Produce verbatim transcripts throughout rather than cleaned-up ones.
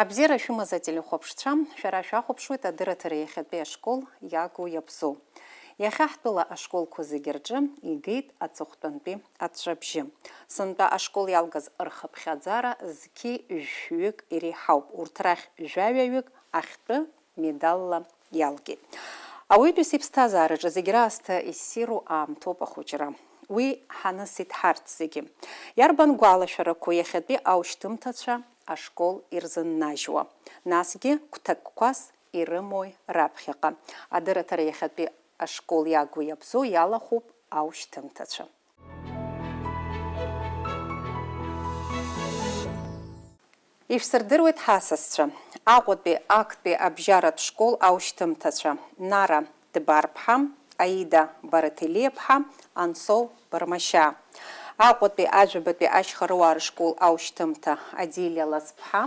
Абзиара шәымаз ателехәаԥшцәа, шәара шәахәаԥшуеит адырраҭара иахьатәи ашкол иагу иабзоу. Иахьа ҳтәыла ашколқәа зегьы рҿы игеит аҵыхәтәантәи аҵәҵәабжьы. Сынтәа ашкол иалгаз рхыԥхьаӡара зқьи жәшәҩык иреиҳауп, урҭ рахь жәаҩаҩык ахьтәы медалла иалгеит. Ауаҩытәыҩса иԥсҭазаараҿы зегь раасҭа иссиру аамҭоуп ахәыҷра. Уи ҳанысит ҳарҭ зегьы. Иарбан гәалашәарақәоу иахьатәи аушьҭымҭацәа ашкол ирзыннажьуа? Насгьы гәҭакқәас ирымои раԥхьаҟа? Адырраҭара иахьатәи ашкол иагу иабзоу иалахәуп аушьҭымҭацәа. Ишәсырдыруеит ҳасасцәа, Аҟәатәи актәи абжьаратә школ аушьҭымҭацәа, Нара Дбарԥҳа, Аида Бараҭелиаԥҳа, Ансоу Бармашьаа. Аҟәатәи ажәабатәи ашьхарыуаа рышкол аушьҭымҭа Адилиа Ласԥҳа,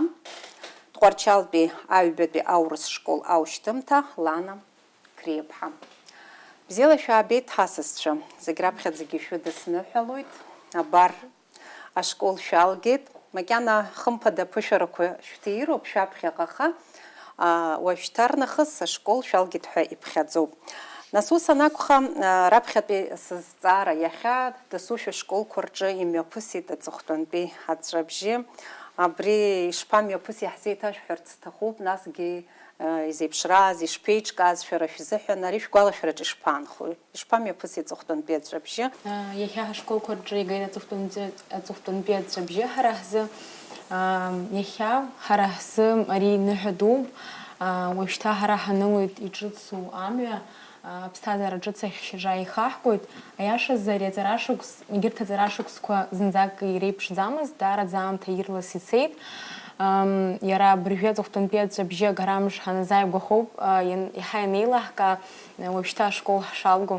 Тҟәарчалтәи аҩбатәи аурыс школ аушьҭымҭа Лана Криаԥҳа. Бзиала шәаабеит, ҳасасцәа, зегь раԥхьаӡагьы шәыдысныҳәалоит, абар, ашкол шәалгеит, макьана хымԥада аԥышәарақәа шәҭироуп шәаԥхьаҟа, аха, а, уажәшьҭарнахыс ашкол шәалгеит ҳәа иԥхьаӡоуп. Нас ус анакәха, а, раԥхьатәи сызҵаара, иахьа дасу шәышколқәа рҿы имҩаԥысит аҵыхәтәантәи аҵәҵәабжьы. Абри ишԥамҩаԥыси ҳзеиҭашәҳәарц сҭахуп, насгьы, а, изеиԥшрааз, ишԥеиҿкааз шәара шәзыҳәан, ари шәгәалашәараҿы ишԥаанхои? Ишԥамҩаԥыси аҵыхәтәантәи аҵәҵәабжьы? Иахьа ҳашколқәа рҿы игеит аҵыхәтәантәи, аҵыхәтәантәи аҵәҵәабжьы ҳара ҳзы. Иахьа ҳара ҳзы ари ныҳәа дууп. Уажәшьҭа ҳара ҳанылоит иҿыцу амҩа, аԥсҭазаара ҿыц ахь шьаҿа еихаҳгоит. Аиашазы, ари аҵарашықәс, егьырҭ аҵарашықәсқәа зынӡак иреиԥшӡамызт, даараӡа аамҭа ирлас ицеит. Иара абыржәы аҵыхәтәантәи аҵәҵәабжьы агарамш ҳаназааигәахоуп, иан-, иаҳа ианеилаҳкаа, уажәшьҭа ашкол ҳшалго.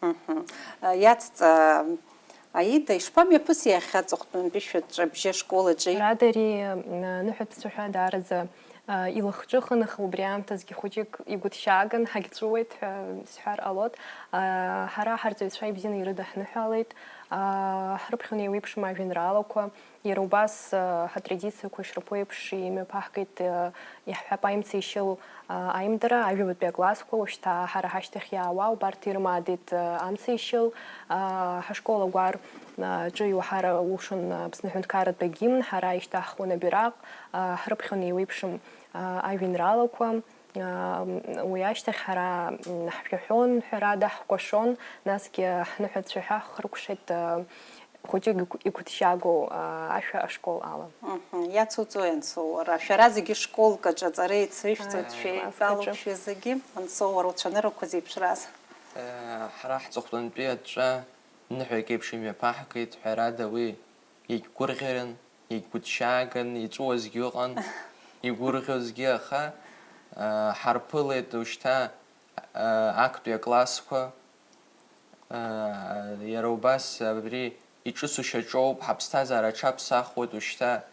Мгм. Иацҵа, Аида, ишԥамҩаԥыси иахьа аҵыхәтәантәи шәаҵәҵәабжьы ашкол аҿы? Ҳәарада, ари, м, ныҳәатә цәаҳәа даараӡа, а, илахҿыхын, аха убри аамҭазгьы хәыҷык игәыҭшьааган, ҳагьҵәыуеит ҳәа сҳәар ҟалоит. А, ҳара ҳарҵаҩцәа ибзианы ирыдаҳныҳәалеит, а, ҳрыԥхьон еиуеиԥшым ажәеинраалақәа. Иара убас, а, ҳатрадициақәа шраԥу еиԥш имҩаԥаҳгеит, а, иаҳҳәап, аимҵеишьыл, а, аимдара, ажәабатәи аклассқәа, уажәшьҭа ҳара ҳашьҭахь иаауа, убарҭ ирымаадеит, а, амцеишьыл, а, ҳашкол агәар, а, ҿы иуаҳар улшон, а, Аԥсны аҳәынҭқарратә агимн, ҳара ишьҭаҳхуан абираҟ, а, ҳрыԥхьон еиуеиԥшым, а, ажәеинраалақәа. Уи ашьҭахь ҳара, м, ҳшәаҳәон, ҳәарада, ҳкәашон, насгьы ҳныҳәацәа ҳәа ҳхыркәшеит, а, хәыҷык игәыҭшьаагоу, а, ашәа ашкол ала. Мгм. Иацуҵои, Ансоу, уара? Шәара зегьы школк аҿы аҵара еицышәҵоит, шәеидтәалоуп шәа зегьы. Ансоу, уара уцәаныррақәа зеиԥшраз? Э, ҳара ҳҵыхәтәантәи аҵәҵәа ныҳәак еиԥш имҩаԥаҳгеит, ҳәарада, уи иагьгәырӷьарын, иагьгәыҭшьааган, иҵәуазгьы ыҟан, игәырӷьозгьы, аха, а, ҳарԥылеит ушьҭа, а, актәи аклассқәа. А, иара убас абри иҿыцу шьаҿоуп, ҳаԥсҭазаара аҽаԥсахуеит ушьҭа.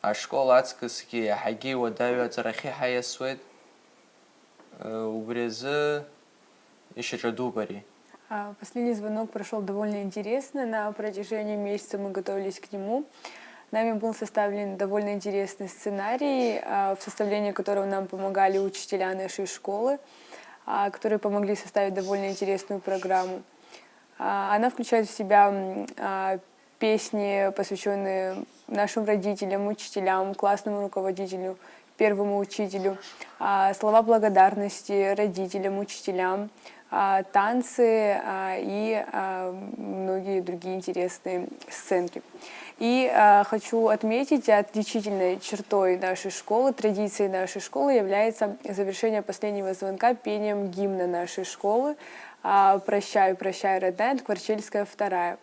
Ашкол аҵкысгьы иаҳагьы иуадаҩу аҵарахьы ҳаиасуеит. Э, убри азы ишьаҿа дууп ари. А, последний звонок прошёл довольно интересно. На протяжении месяца мы готовились к нему. Нами был составлен довольно интересный сценарий, а, в составлении которого нам помогали учителя нашей школы, а, которые помогли составить довольно интересную программу. А, она включает в себя, м, а, песни, посвящённые нашим родителям, учителям, классному руководителю, первому учителю, а, слова благодарности родителям, учителям, а, танцы, а, и, а, многие другие интересные сценки. И, а, хочу отметить, отличительной чертой нашей школы, традицией нашей школы является завершение последнего звонка пением гимна нашей школы, а, «Прощай, прощай, родная», Тҟәарчельская вторая.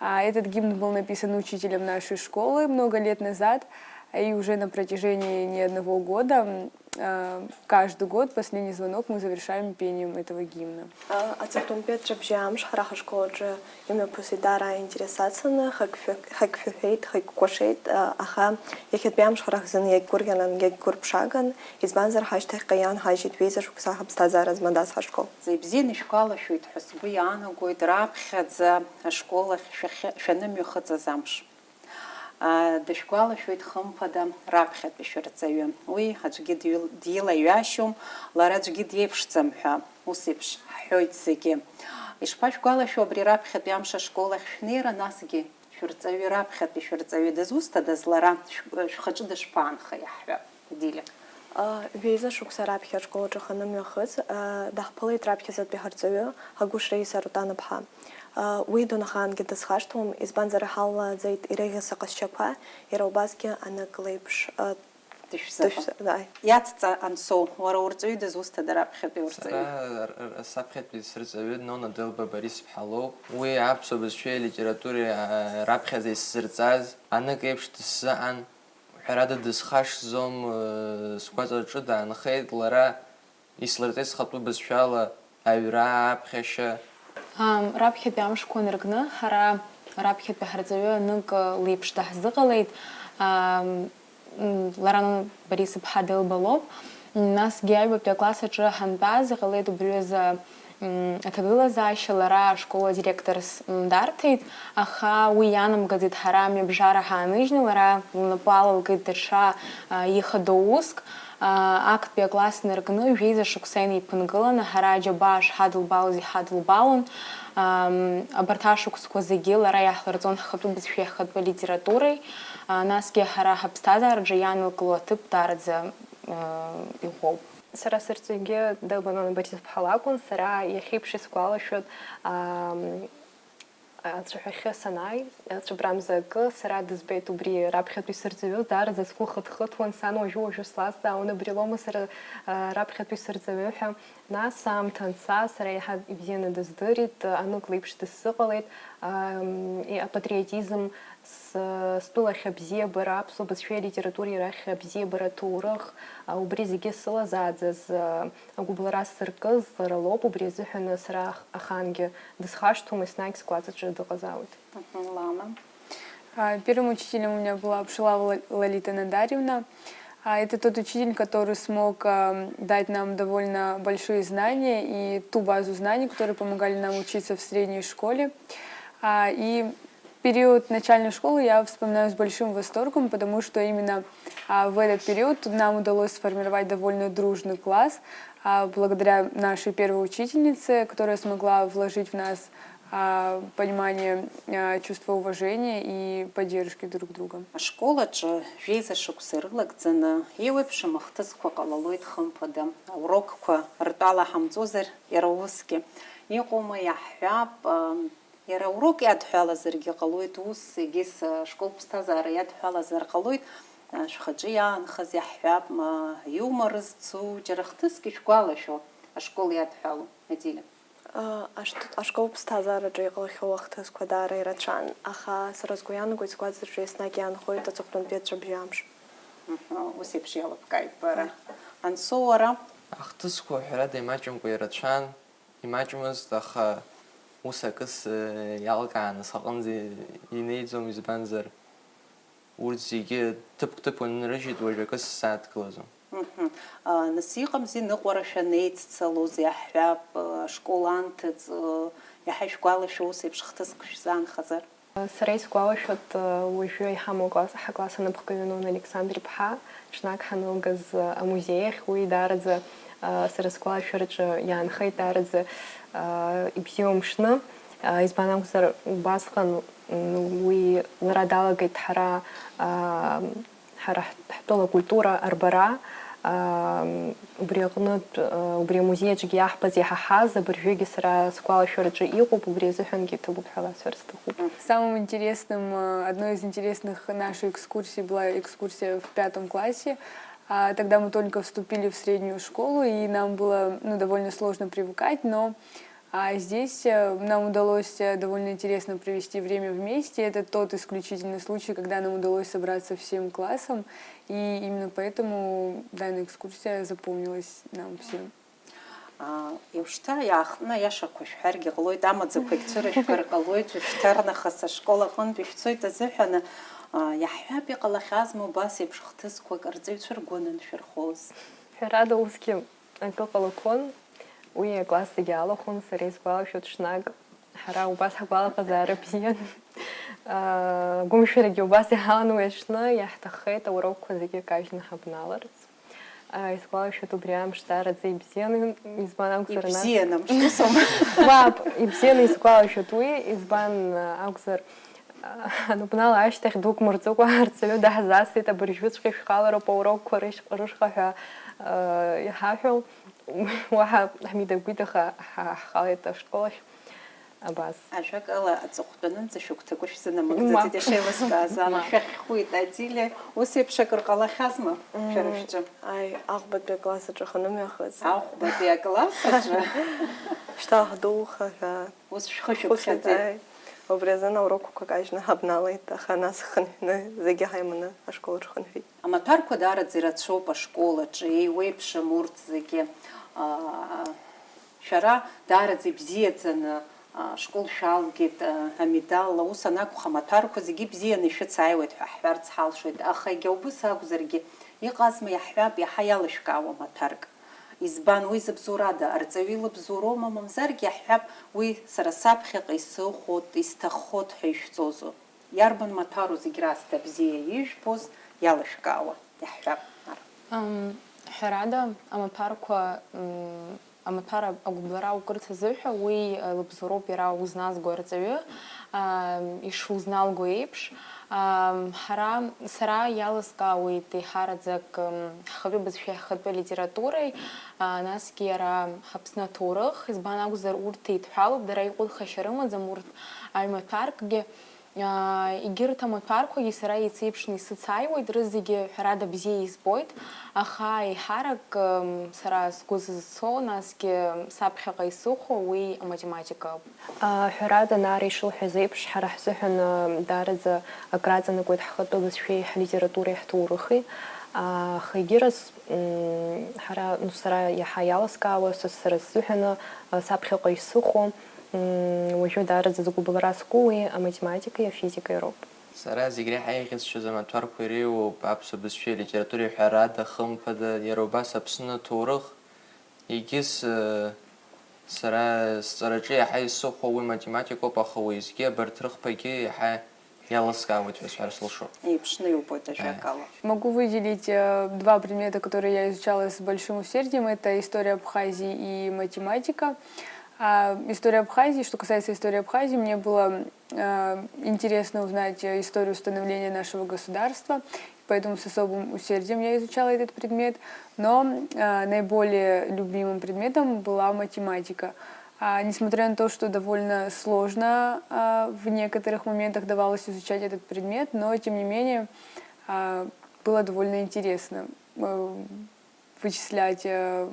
А, этот гимн был написан учителем нашей школы много лет назад, и уже на протяжении не одного года, м, а, каждый год последний звонок мы завершаем пением этого гимна. А, аҵыхәтәантәи аҵәҵәабжьы амш ҳара ҳашкол аҿы имҩаԥысит, даара аинтерес ацланы, хак шәа-, хак шәаҳәеит, хак кәашеит, а, аха иахьатәи амш ҳара ҳзын иагьгәырӷьаран, иагьгәырԥшааган, избанзар, ҳашьҭахьҟа иаанҳажьит ҩеиза шықәса ҳаԥсҭазаара змадаз ҳашкол. Ибзианы ишәгәалашәоит ҳәа сгәы иаанагоит раԥхьаӡа ашкол ахь шәахьы-, шәанымҩахыҵыз амш. Дышәгәалашәоит, хымԥада, раԥхьатәи шәырҵаҩы. Уи аӡәгьы дил-, дилаҩашьом, лара аӡәгьы диеиԥшӡам ҳәа, ус еиԥш ҳҳәоит зегьы. Ишԥашәгәалашәо абри раԥхьатәи амш ашкол ахь шәнеира, насгьы шәырҵаҩы, раԥхьатәи шәырҵаҩы дызусҭадаз лара, шә-, шәхаҿы дышԥаанхеи, иаҳҳәап, Дилиа? Жәеиза шықәса раԥхьа ашкол аҿы ханы мҩахыҵ, даҳԥылеит раԥхьаӡатәи ҳарҵаҩы Ҳагәышра Иса Рутан-иԥҳа. Уи дунахаангьы дысхашҭуам, избанзар, иҳаллааӡеит иреиӷьыз аҟазшьақәа, иара убасгьы анык леиԥш, дышәзыҟа. Дышәзыҟа, да. Иацҵа Ансоу, уара урҵаҩы дызусҭада раԥхьатәи урҵаҩы? Сара р-, р-, саԥхьатәи сырҵаҩы Нона Делба Борис-иԥҳа лоуп. Уи аԥсуа бызшәеи алитературеи, а, раԥхьаӡа исзырҵаз анык еиԥш дысзыҟан. Ҳәарада, дысхашҭӡом, э, сгәаҵаҿы даанхеит лара, ислырҵеит схатәы бызшәала аҩра, аԥхьашьа. Ам, раԥхьатәи амшқәа наркны, ҳара раԥхьатәи ҳарҵаҩы анык леиԥш даҳзыҟалеит. Ам, м, лара Нона Борис-иԥҳа Делба лоуп. М, насгьы аҩбатәи акласс аҿы ҳантәаз, иҟалеит убри азы, м, аҭагылазаашьа, лара ашкол адиректорс, м, дарҭеит, аха уи ианамгаӡеит, ҳара амҩабжара ҳааныжьны, лара лнапы алалкит даҽа, а, ихадоу уск. А, актәи акласс наркны, жәеиза шықәса инеиԥынгыланы, ҳара аџьабаа шҳадылбалоз иҳадылбалон. Ам, абарҭ ашықәсқәа зегьы лара иаҳлырҵон ҳхатәы бызшәеи ҳхатәы литературеи. А, насгьы ҳара ҳаԥсҭазаараҿы иаанылкыло аҭыԥ даараӡа, а, иӷәӷәоуп. Сара сырҵаҩгьы Делба Нона Борис-иԥҳа лакәын, сара иахьеиԥш исгәалашәоит, ам, ацәаҳәахьы санааи, ацәыбрамза акы, сара дызбеит убри раԥхьатәи сырҵаҩы, даараӡа сгәы хыҭхыҭуан, сан уажәы-уажәы слазҵаауан, абри лоума сара, а, раԥхьатәи сырҵаҩы ҳәа. Нас аамҭа анца, сара иаҳа ибзианы дыздырит, анык леиԥш дысзыҟалеит, ам, и-, апатриотизм, С-, стәылахь абзиабара, аԥсуа бызшәеи алитературеи рахь абзиабара, аҭоурых, а, убри зегьы сылазааӡаз, а, агәыбылра сзыркыз лара лоуп, убри азыҳәан сара ах-, ахаангьы дысхашҭуам, еснагь сгәаҵаҿы дыҟазаауеит. Мгм, Лана? А, первым учителем у меня была Пшилава Ла-, Лолита Надариевна. А, это тот учитель, который смог, ам, дать нам довольно большие знания и ту базу знаний, которые помогали нам учиться в средней школе. А, и Период начальной школы я вспоминаю с большим восторгом, потому что именно, а, в этот период нам удалось сформировать довольно дружный класс, а, благодаря нашей первой учительнице, которая смогла вложить в нас, а, понимание, а, чувство уважения и поддержки друг друга. Ашкол аҿы жәеиза шықәса ирылагӡаны еиуеиԥшым ахҭысқәа ҟалалоит, хымԥада, аурокқәа ртәала ҳамҵозар, иара усгьы. Иҟоума, иаҳҳәап, ам, Иара аурок иадҳәалазаргьы ҟалоит, ус егьыс ашкол ԥсҭазаара иадҳәалазар ҟалоит, шәхаҿы иаанхаз иаҳҳәап, ма аиумор зцу, џьара хҭыск ишәгәалашәо ашкол иадҳәалоу, Адиля? Ашт-, ашкол ԥсҭазаараҿы иҟалахьоу ахҭысқәа даара ирацәан, аха сара сгәы иаанагоит, сгәаҵаҿы еснагь иаанхоит аҵыхәтәантәи аҵәҵәабжьы амш. Мҳм, ус еиԥш иалабкааит бара. Ааи. Ансоу, уара? Ахҭысқәа, ҳәарада, имаҷымкәа ирацәан. Имаҷмызт, аха ус акыс, э, иалкааны сҟынӡа инеиӡом, избанзар, урҭ зегьы ҭыԥк-ҭыԥ уанрыжьит, уажә акыс сзааҭгылаӡом. Мҳм. А, нас иҟамзи ныҟәара шәанеиццалоз, иаҳҳәап, э, ашкол анҭыҵ, э, иаҳа ишәгәалашәо ус еиԥш хҭыск шәзаанхазар? Сара исгәалашәоит, уажәы иҳамоу акласс, ҳакласс анапхгаҩы Нуна Александр-иԥҳа, ҽнак ҳанылгаз амузеи ахь, уи даараӡа, сара сгәалашәараҿы иаанхеит, даараӡа ибзиоу мшны. Избан акәзар, убасҟан, м, уи лара далагеит ҳара, ҳара ҳтәыла акультура арбара, аа, убри аҟнытә, аа, убри амузеи аҿгьы иаҳбаз, иаҳаҳаз, абыржәгьы сара сгәалашәараҿы иҟоуп, убри азыҳәангьы иҭабуп ҳәа ласҳәар сҭахуп. Самым интересным, э, одной из интересных нашей экскурсий была экскурсия в пятом классе. А, тогда мы только вступили в среднюю школу, и нам было, ну, довольно сложно привыкать, но А здесь, э, нам удалось, э, довольно интересно провести время вместе. Это тот исключительный случай, когда нам удалось собраться всем классом, и именно поэтому данная экскурсия запомнилась нам всем. А, уажәшьҭа иаахтны аиашақәа шәҳәаргьы ҟалоит, амаӡақәагь цәырышәкыр ҟалоит, уажәшьҭарнахыс ашкол аҟынтә ишәцоит азыҳәан, а, иаҳҳәап, иҟалахьазма убас еиԥш хҭысқәак арҵаҩцәа ргәы аныншәырхоз? Ҳәарада, усгьы Акы ҟалақәон, уи акласс зегьы алахәын, сара исгәалашәоит ҽнак, ҳара убас ҳгәалаҟазаара бзиан, Агәымшәарагьы убас иҳалан уи аҽны, иаҳҭаххеит аурокқәа зегьы кажьны ҳабналарц. Исгәалашәоит, убри амш даараӡа ибзиан, избан акәзар, нас. Ибзиан амш усоума? Мап, ибзианы исгәалашәоит уи, избан акәзар, анубнала ашьҭахь дук мырҵыкәа арҵаҩы даҳзасит, абыржәыҵәҟьа шәхалароуп аурокқәа рышь-, рышҟа ҳәа, э, иҳаҳәо. Уаҳа ҳмидагәидаха ҳа-, ҳхалеит ашкол ахь. Абас. Ажәакала, аҵыхәтәанынӡа шәыгәҭакы шәзынамыгӡаӡеит, мап, иашеилыскааз ала. Мап. Шәахьхәит, Адиля, ус еиԥш акыр ҟалахьазма шәара шәҿы? Ааи, аӷбатәи акласс аҿы ҳанымҩахыҵ. Аӷбатәи акласс аҿы? Шьҭа ҳдууха ҳәа. Ус шәхы шәыԥхьаӡеит. Ааи. Убри азын аурокқәа кажьны ҳабналеит, аха нас хынҳәны зегьы ҳаиманы ашкол аҿы ҳхынҳәит. Амаҭәарқәа даараӡа ирацәоуп ашкол аҿы, еиуеиԥшым урҭ зегьы. Аа, шәара даараӡа ибзиаӡаны, аа, ашкол шәалгеит, аа, амедалла. Ус анакәха, амаҭәарқәа зегьы ибзианы ишәыцааиуеит ҳәа ҳҳәарц ҳалшоит. Аха егьа убыс акәзаргьы, иҟазма, иаҳҳәап, иаҳа иалышәкаауа амаҭәарк. Избан, уи зыбзоуроу ада, арҵаҩы илыбзоуроума, мамзаргьы иаҳҳәап, уи сара саԥхьаҟа исыхәот, исҭаххот ҳәа ишәҵозу? Иарбан маҭәару зегь раасҭа бзиа ижәбоз, иалышәкаауа, иаҳҳәап, ара? Ам, ҳәарада, амаҭәарқәа, м, амаҭәар агәыблра укырц азыҳәа, уи, э, лыбзоуроуп иара узназго арҵаҩы, а, ишузналго еиԥш. Ам, ҳара, сара иалыскаауеит еиҳараӡак, м, ҳхатәы бызшәеи ҳхатәы литературеи, а, насгьы иара Аԥсны аҭоурых, избан акәзар, урҭ еидҳәалоуп, дара иҟәыдхашьа рымаӡам урҭ аҩ-маҭәаркгьы. Аа, егьырҭ амаҭәарқәагьы сара еицеиԥшны исыцааиуеит, рызегьы, ҳәарада, бзиа избоит, аха еиҳарак, м, сара сгәы зызцо, насгьы саԥхьаҟа исыхәо уи аматематика ауп. А, ҳәарада, Нара ишылҳәаз еиԥш, ҳара ҳзыҳәан, а, даараӡа акраҵанакуеит ҳхатәы бызшәеи ҳлитературеи ҳҭоурыхи. А, аха егьырас, м, ҳара, ну, сара иаҳа иаласкаауа, са, сара сзыҳәан, а, саԥхьаҟа исыхәо, Мм, уажәы даараӡа згәыбылра зку уи аматематикеи афизикеи роуп. Сара зегь реиҳа еиӷьасшьоз амаҭәарқәа иреиуоуп аԥсуа бызшәеи алитературеи, ҳәарада, хымԥада, иара убас Аԥсны аҭоурых. Егьыс, э, сара сҵараҿы иаҳа исыхәо уи математикоуп, аха уеизгьы абарҭ рыхԥагьы иаҳа Иалыскаауеит ҳәа сҳәар сылшоит. Еиԥшны иубоит, ажәакала. Могу выделить, э, два предмета, которые я изучала с большим усердием. Это история Абхазии и математика. А, история Абхазии, что касается истории Абхазии, мне было, э, интересно узнать, э, историю становления нашего государства, поэтому с особым усердием я изучала этот предмет. Но, э, наиболее любимым предметом была математика. А, несмотря на то, что довольно сложно, а, в некоторых моментах давалось изучать этот предмет, но тем не менее, а, было довольно интересно, э, вычислять, э,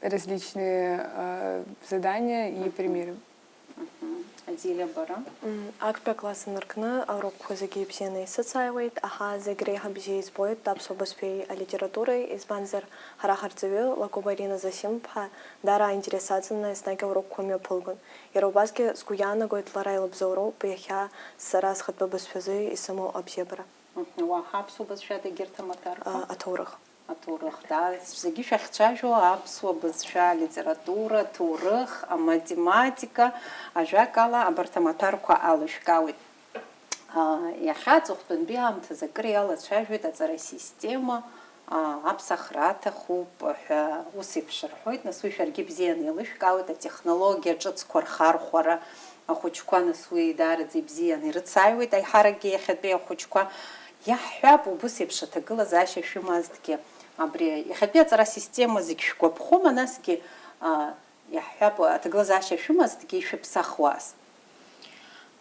различные, э, задания и примеры. Мгм. Адиля, бара? М, актәи акласс инаркны аурокқәа зегьы ибзианы исыцааиуеит, аха зегь реиҳа бзиа избоит аԥсуа бызшәеи алитературеи, избанзар, ҳара ҳарҵаҩы Лакоба Арина Зосим-ԥҳа даара аинтерес аҵаны еснагь аурокқәа мҩаԥылгон. Иара убасгьы сгәы иаанагоит, лара илыбзоуроуп иахьа сара схатәы бызшәазы исымоу абзиабара. Мгм. Уаҳа аԥсуа бызшәада егьырҭ амаҭәарқәа? А, аҭоурых. Аҭоурых, да, зегьы шәахьцәажәо аԥсуа бызшәа, алитература, аҭоурых, аматематика, ажәакала, абарҭ амаҭәарқәа алышәкаауеит. Аа, иахьа аҵыхәтәантәи аамҭазы акыр иалацәажәоит аҵара асистема, аа, аԥсахра аҭахуп ҳәа ус еиԥш рҳәоит, нас уи шәаргьы бзианы еилышәкаауеит, атехнологиа ҿыцқәа рхархәара, ахәыҷқәа, нас уи даараӡа ибзианы ирыцааиуеит аиҳаракгьы иахьатәи ахәыҷқәа. Иаҳҳәап, убыс еиԥш аҭагылазаашьа шәымазҭгьы, абри иахьатәи аҵара асистема зегь шәгәаԥхома, насгьы, а, иаҳҳәап, аҭагылазаашьа шәымазҭгьы ишәыԥсахуаз?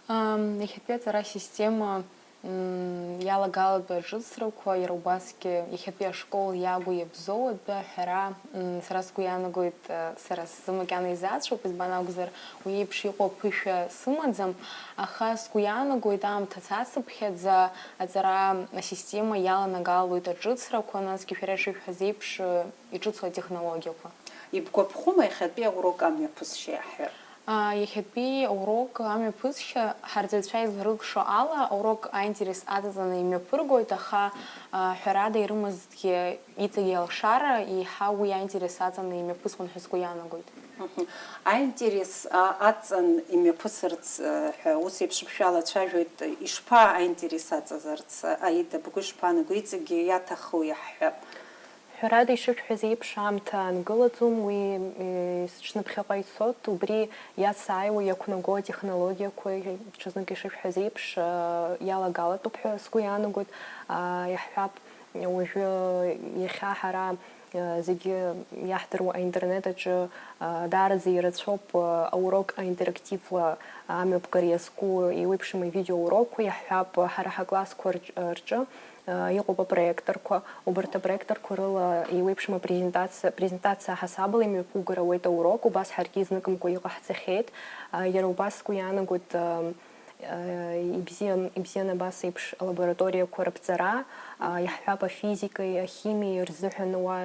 Ам, иахьатәи аҵара асистема, м, иалагалатәу аҿыцрақәа, иара убасгьы иахьатәи ашкол иагу иабзоу атәы аҳәара, м, сара сгәы иаанагоит, э, сара сзы макьана изацәоуп, избан акәзар, уи еиԥш иҟоу аԥышәа сымаӡам, аха сгәы иаанагоит, аамҭа цацыԥхьаӡа аҵара асистема иаланагалоит аҿыцрақәа, насгьы шәара ишышәҳәаз еиԥш, э, иҿыцу атехнологиақәа. Ибгәаԥхома иахьатәи аурок амҩаԥысшьа иаҳҳәар? Иахьатәи аурок амҩаԥысшьа ҳарҵаҩцәа изларылшо ала, аурок аинтерес аҵаҵаны имҩаԥыргоит, аха ҳәарада ирымазҭгьы иҵегьы алшара еиҳа уи аинтерес аҵаны имҩаԥысуан ҳәа сгәы иаанагоит. Аинтерес аҵан имҩаԥысырц ҳәа ус еиԥш бшәалацәажәоит, ишԥа аинтерес аҵазарц, Аида, бгәы ишԥаанаго, иҵегьы иаҭаху иаҳҳәап. Ҳәарада, ишышәҳәаз еиԥш, аамҭа ангылаӡом, уи есыҽны ԥхьаҟа ицоит, убри иацааиуа иақәнаго атехнологиақәа, ҽазнык ишышәҳәаз еиԥш, иалагалатәуп ҳәа сгәы иаанагоит. Иаҳҳәап, уажәы иахьа ҳара зегьы иаҳдыруа аинтернет аҿы даараӡа ирацәоуп аурок аинтерактивла амҩаԥгара иазку еиуеиԥшым авидеоурокқәа, иаҳҳәап, ҳара ҳаклассқәа рҿы иҟоуп апроекторқәа. Убарҭ апроекторқәа рыла еиуеиԥшым апрезентациа, презентациа ҳасабала имҩаԥугар ауеит аурок, убас ҳаргьы изныкымкәа иҟаҳҵахьеит. Иара убас сгәы иаанагоит, ибзиан, ибзиан абас еиԥш алабораториақәа раԥҵара, иаҳҳәап, афизикеи ахимиеи рзыҳәан уа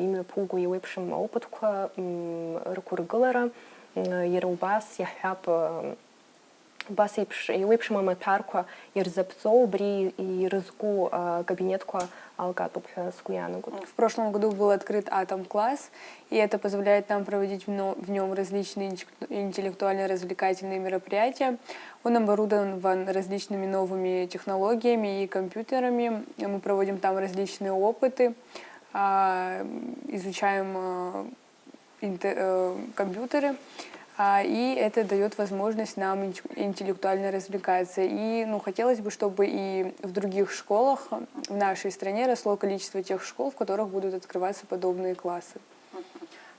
имҩаԥуго еиуеиԥшым аопытқәа рықәыргылара, иара убас, иаҳҳәап, Убас еиԥш, еиуеиԥшым амаҭәарқәа ирзаԥҵоу, убри ирызку акабинетқәа алгатәуп ҳәа сгәы иаанагоит. В прошлом году был открыт Atom Class, и это позволяет нам проводить в но-, в нём различные интеллект-, интеллектуально-развлекательные мероприятия. Он оборудован различными новыми технологиями и компьютерами. Мы проводим там различные опыты, а, изучаем, а, интер-, э, компьютеры, а, и это даёт возможность нам интеллектуально развлекаться. И, ну, хотелось бы, чтобы и в других школах в нашей стране росло количество тех школ, в которых будут открываться подобные классы.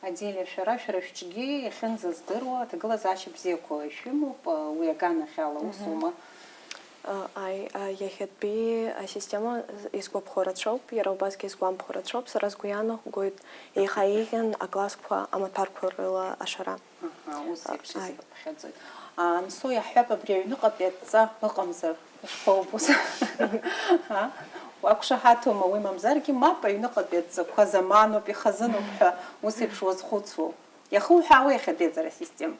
Адиля, шәара, шәара шәҿгьы иахьынӡаздыруа аҭагылазаашьа бзиақәа шәымоуп, уи аганахьала, усума? Ааи, иахьатәи асистема изгәаԥхо рацәоуп, иара убасгьы изгәамԥхо рацәоуп. Сара сгәы иаанагоит, еиҳа еиӷьын аклассқәа амаҭәарқәа рыла ашара. Аҳа, ус еиԥш изыбԥхьаӡоит. Ансо иаҳҳәап, абри аҩныҟатәи адҵа ыҟамзар, ишԥоубоз? Уақәшаҳаҭума уи, мамзаргьы мап, аҩныҟатәи адҵақәа заманоуп, ихазыноуп ҳәа ус еиԥш уазхәыцуоу? Иахуҳәаауеи иахьатәи аҵара асистема?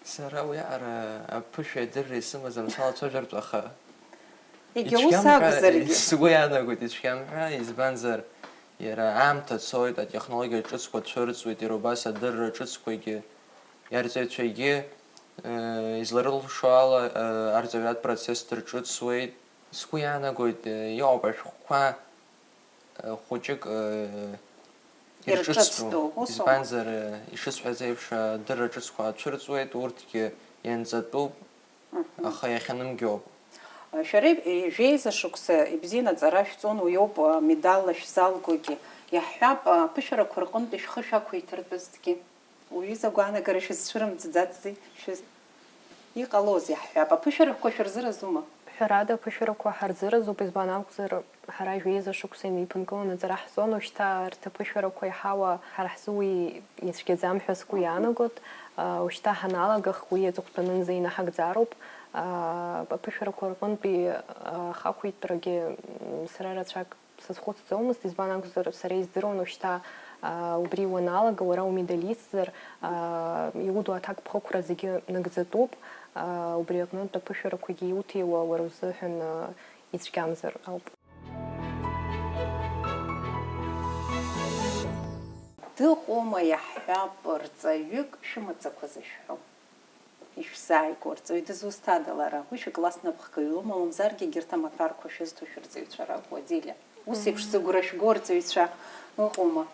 Сара уиаҟара аԥышәа адырра исымаӡам, салацәажәартә, аха егьа ус акәзаргьы, сгәы иаанагоит ицәгьам ҳәа, избанзар, иара аамҭа цоит, атехнологиа ҿыцқәа цәырҵуеит, иара убас адырра ҿыцқәагьы, иарҵаҩцәагьы, изларылшо ала, арҵаҩратә процесс дырҿыцуеит. Сгәы иаанагоит, иҟоуп ашәҟәқәа, хәыҷык ирҿыцтәу, избанзар, ишысҳәаз еиԥш, адырра ҿыцқәа ацәырҵуеит, урҭгьы ианҵатәуп, аха иахьанымгьоуп. Шәара жәеиза шықәса ибзианы аҵара шәҵон, уиоуп амедалла шәзалгогьы. Иаҳҳәап, аԥышәарақәа рҟынтәи шәхы шәақәиҭыртәызҭгьы. Уҩыза агәаанагара шәызцәырымҵӡацзи? Шәыз-, иҟалозеи, ҳҳәап, аԥышәарақәа шәырзыразума? Ҳәарада, аԥышәарақәа ҳарзыразуп, избан акәзар, ҳара жәеиза шықәса инеиԥынкыланы аҵара ҳҵон, уажәшьҭа арҭ аԥышәарақәа иаҳауа ҳара ҳзы уи ицәгьаӡам ҳәа сгәы иаанагоит. Уажәшьҭа ҳаналагах уи аҵыхәтәанынӡа инаҳагӡароуп. Аԥышәарақәа рҟынтәи ахақәиҭрагьы сара рацәак сазхәыцӡомызт, избан акәзар, сара издыруан уажәшьҭа, аа, убри уаналага, уара умедалистзар, аа, иуду аҭакԥхықәра зегьы нагӡатәуп, аа, убри аҟнытә аԥышәарақәагьы иуҭиуа уара узыҳәан, аа, ицәгьамзар ауп. Дыҟоума, иаҳҳәап, рҵаҩык шәымаӡақәа зышәҳәо? Ишәзааигәоу арҵаҩы дызусҭада лара? Уи шәыкласс напхгаҩ лоума, мамзаргьы егьырҭ амаҭәарқәа шәызҭо шәырҵаҩцәа ракәу, Адиля? Ус еиԥш зыгәра шәго арҵаҩцәа ыҟоума?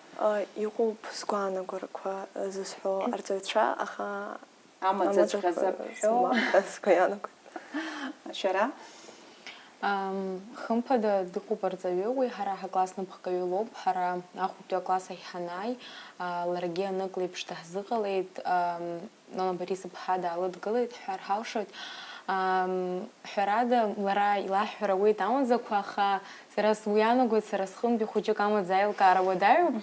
Иҟоуп сгәаанагарақәа зысҳәо арҵаҩцәа, аха амаӡаҵәҟьа заҳҳәо. Мап ҳәа сгәы иаанагоит. Шәара? Хымԥада, дыҟоуп арҵаҩы уи, ҳара ҳакласс напхгаҩы лоуп, ҳара ахәбатәи акласс ахь ҳанааи, ларгьы анык леиԥш даҳзыҟалеит. Нона Борисовна даалыдгылеит ҳәа ҳалшоит. Ҳәарада, лара илаҳҳәар ауеит амаӡақәа, аха сара сгәы иаанагоит, сара сҟынтәи хәыҷык амаӡа аилкаара уадаҩуп.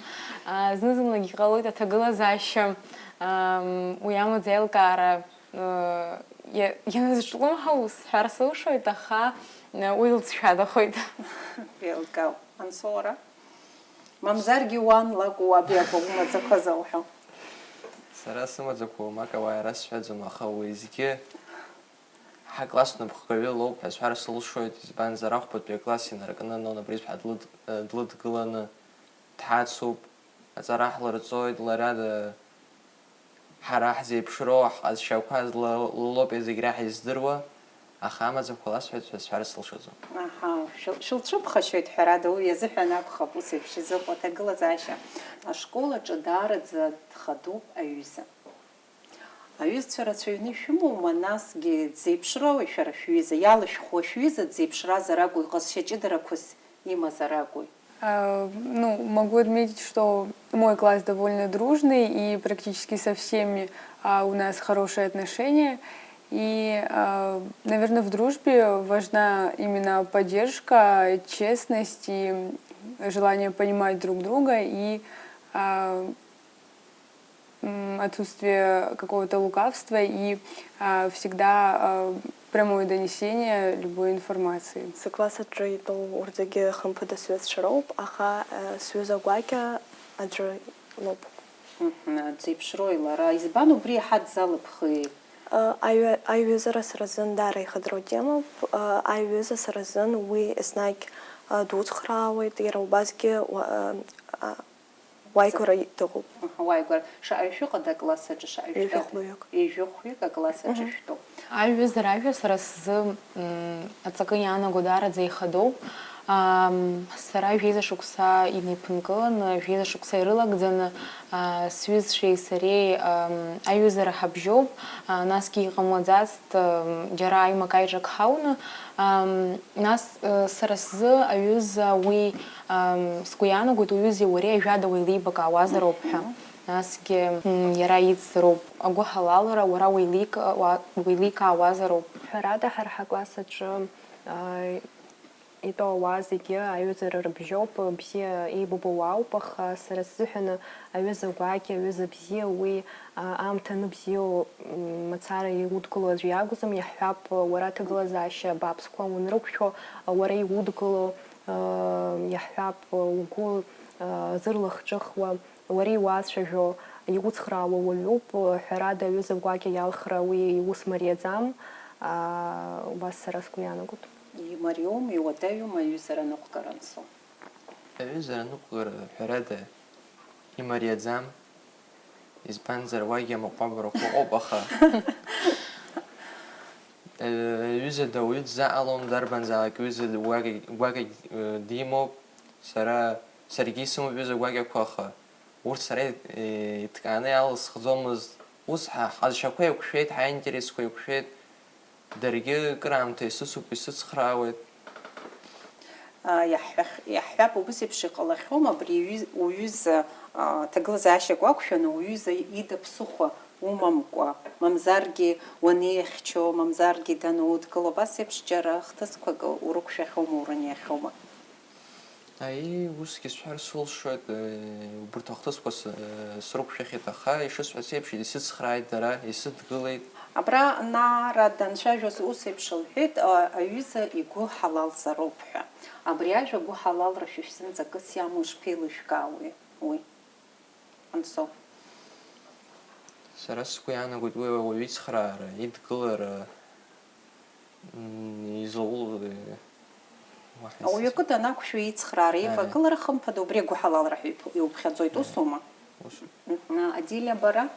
Зны-зынлагьы иҟалоит аҭагылазаашьа уи амаӡа аилкаара ианазҿлымҳау сҳәар сылшоит, аха уи лҵшәадахоит. Еилкаауп, Ансо, уара? Мамзаргьы уан лакәу уаб иакәу умаӡақәа зауҳәо? Сара сымаӡақәа уамак ауаа расҳәаӡом, аха уеизгьы ҳакласс напхгаҩы лоуп ҳәа сҳәар сылшоит, избанзар, ахәбатәи акласс инаркны Нона Брисԥҳа длыд-, длыдгыланы дҳацуп, аҵара ҳлырҵоит, лара д-, ҳара ҳзеиԥшроу ҳҟазшьақәа зла-, лоуп зегь реиҳа издыруа, аха амаӡақәа ласҳәеит ҳәа сҳәар сылшаӡом. Аҳа, шәыл-, шәылцәыԥхашьоит, ҳәарада, уи азыҳәан акәхап ус еиԥш изыҟоу аҭагылазаашьа. Ашкол аҿы даараӡа дхадоуп аҩыза. Аҩызцәа рацәаҩны ишәымоума, насгьы дзеиԥшроуи шәара шәҩыза, иалышәхуа шәҩыза дзеиԥшразар акәу, иҟазшьа ҷыдарақәас имазар акәу? А, ну, могу отметить, что мой класс довольно дружный, и практически со всеми, а, у нас хорошие отношения. И, а, наверное, в дружбе важна именно поддержка, честность и желание понимать друг друга и, а, м, отсутствие какого-то лукавства и, а, всегда, а, прямое донесение любой информации. Сыкласс аҿы итәоу урҭгьы хымԥада сҩызцәа роуп, аха, а, сҩыза гәакьа аӡәы лоуп. Мгм, дзеиԥшрои лара? Избан убри иаҳа дзалыԥхи? Аҩ-, аиҩызара сара сзын даара ихыдроу темоуп. Аиҩыза сара сзын уи еснагь, а, дуцхраауеит, иара убасгьы уа-, а, а, уааигәара дыҟоуп. Аҳа, уааигәара. Шаҟаҩ шәыҟада акласс аҿы, шаҟаҩ шәтәада? Ҩажәи хәҩык. Ҩажәи хәҩык акласс аҿы шәтәоуп. Аиҩызара ажәа сара сзы, м, аҵакы иаанаго даараӡа ихадоуп. Ам, сара жәеиза шықәса инеиԥынкыланы, жәеиза шықәса ирылагӡаны, а, сҩызцәеи сареи, ам, аиҩызара ҳабжьоуп. А, насгьы иҟамлаӡацт, ам, џьара аимак-аиҿак ҳауны. Ам, нас, э, сара сзы аҩыза уи, ам, сгәы иаанагоит, уҩызеи уареи ажәада уеилибакаауазароуп ҳәа. Насгьы, м, иара иӡӡароуп агәыҳалалра, уара уеиликаауа-, уеиликаауазароуп. Ҳәарада, ҳара ҳакласс аҿы, а, итәоу ауаа зегьы аҩызара рыбжьоуп, бзиа еибабо уаауп, аха сара сзыҳәаны аҩыза гәакьа, аҩыза бзиа, уи, а, аамҭа аныбзиоу, м, мацара иудкыло аӡәы иакәӡам, иаҳҳәап, уара аҭагылазаашьа бааԥсқәа уанрықәшәо, уара иудкыло, а, иаҳҳәап, угәы, а, зырлахҿыхуа, уара иуацәажәо, иуцхраауа уаҩуп, ҳәарада, аҩыза гәакьа иалхра уи иус мариаӡам, аа, убас сара сгәы иаанагоит. Имариоума, иуадаҩума аҩызара аныҟәгара анцо? Аҩызара аныҟәгара, ҳәарада, имариаӡам, избанзар, уагьы амаҟәабарақәа ыҟоуп, аха, аҩыза дауаҩы дзаҟалом, дарбанзаалак ҩыза гәакьа, гәакьа, э, димоуп, сара, саргьы исымоуп ҩыза гәакьақәа, аха урҭ сара, э, иҭҟьаны иалысхӡомызт. Ус ҳа, ҳҟазшьақәа еиқәшәеит, ҳаинтересқәа еиқәшәеит. Даргьы кыраамҭа исыцуп, исыцхраауеит. А, иаҳҳәах-, иаҳҳәап, убыс еиԥш иҟалахьоума абри иҩыз-, уҩыза, а, ҭагылазаашьак уақәшәаны, уҩыза ида ԥсыхәа умамкәа, мамзаргьы уанеихьчо, мамзаргьы данудкыло, абас еиԥш џьара хҭысқәак урықәшәахьоума, урыниахьоума? Аиеи, усгьы сҳәар сылшоит, э, убарҭ ахҭысқәа с-, э, срықәшәахьеит, аха, ишысҳәаз еиԥш, исыцхрааит дара, исыдгылеит. Абра Нара данцәажәоз ус еиԥш лҳәеит, а, аҩыза игәы ҳалалзароуп ҳәа. Абри ажәа гәыҳалалра шәа шәзын ҵакыс иамоу ишԥеилышәкаауеи уи? Анцо. Сара сгәы иаанагоит уи ауаҩы ицхраара, идгылара, м, излауло, э, уаҳа Ауаҩы исызҳәом. Акы данақәшәо ицхраара, Ааи. Ивагылара хымԥада убри агәыҳалалра ҳәа иԥ-, иуԥхьаӡоит, Ааи. Усоума? Усоуп. Мгм. Адиля, бара?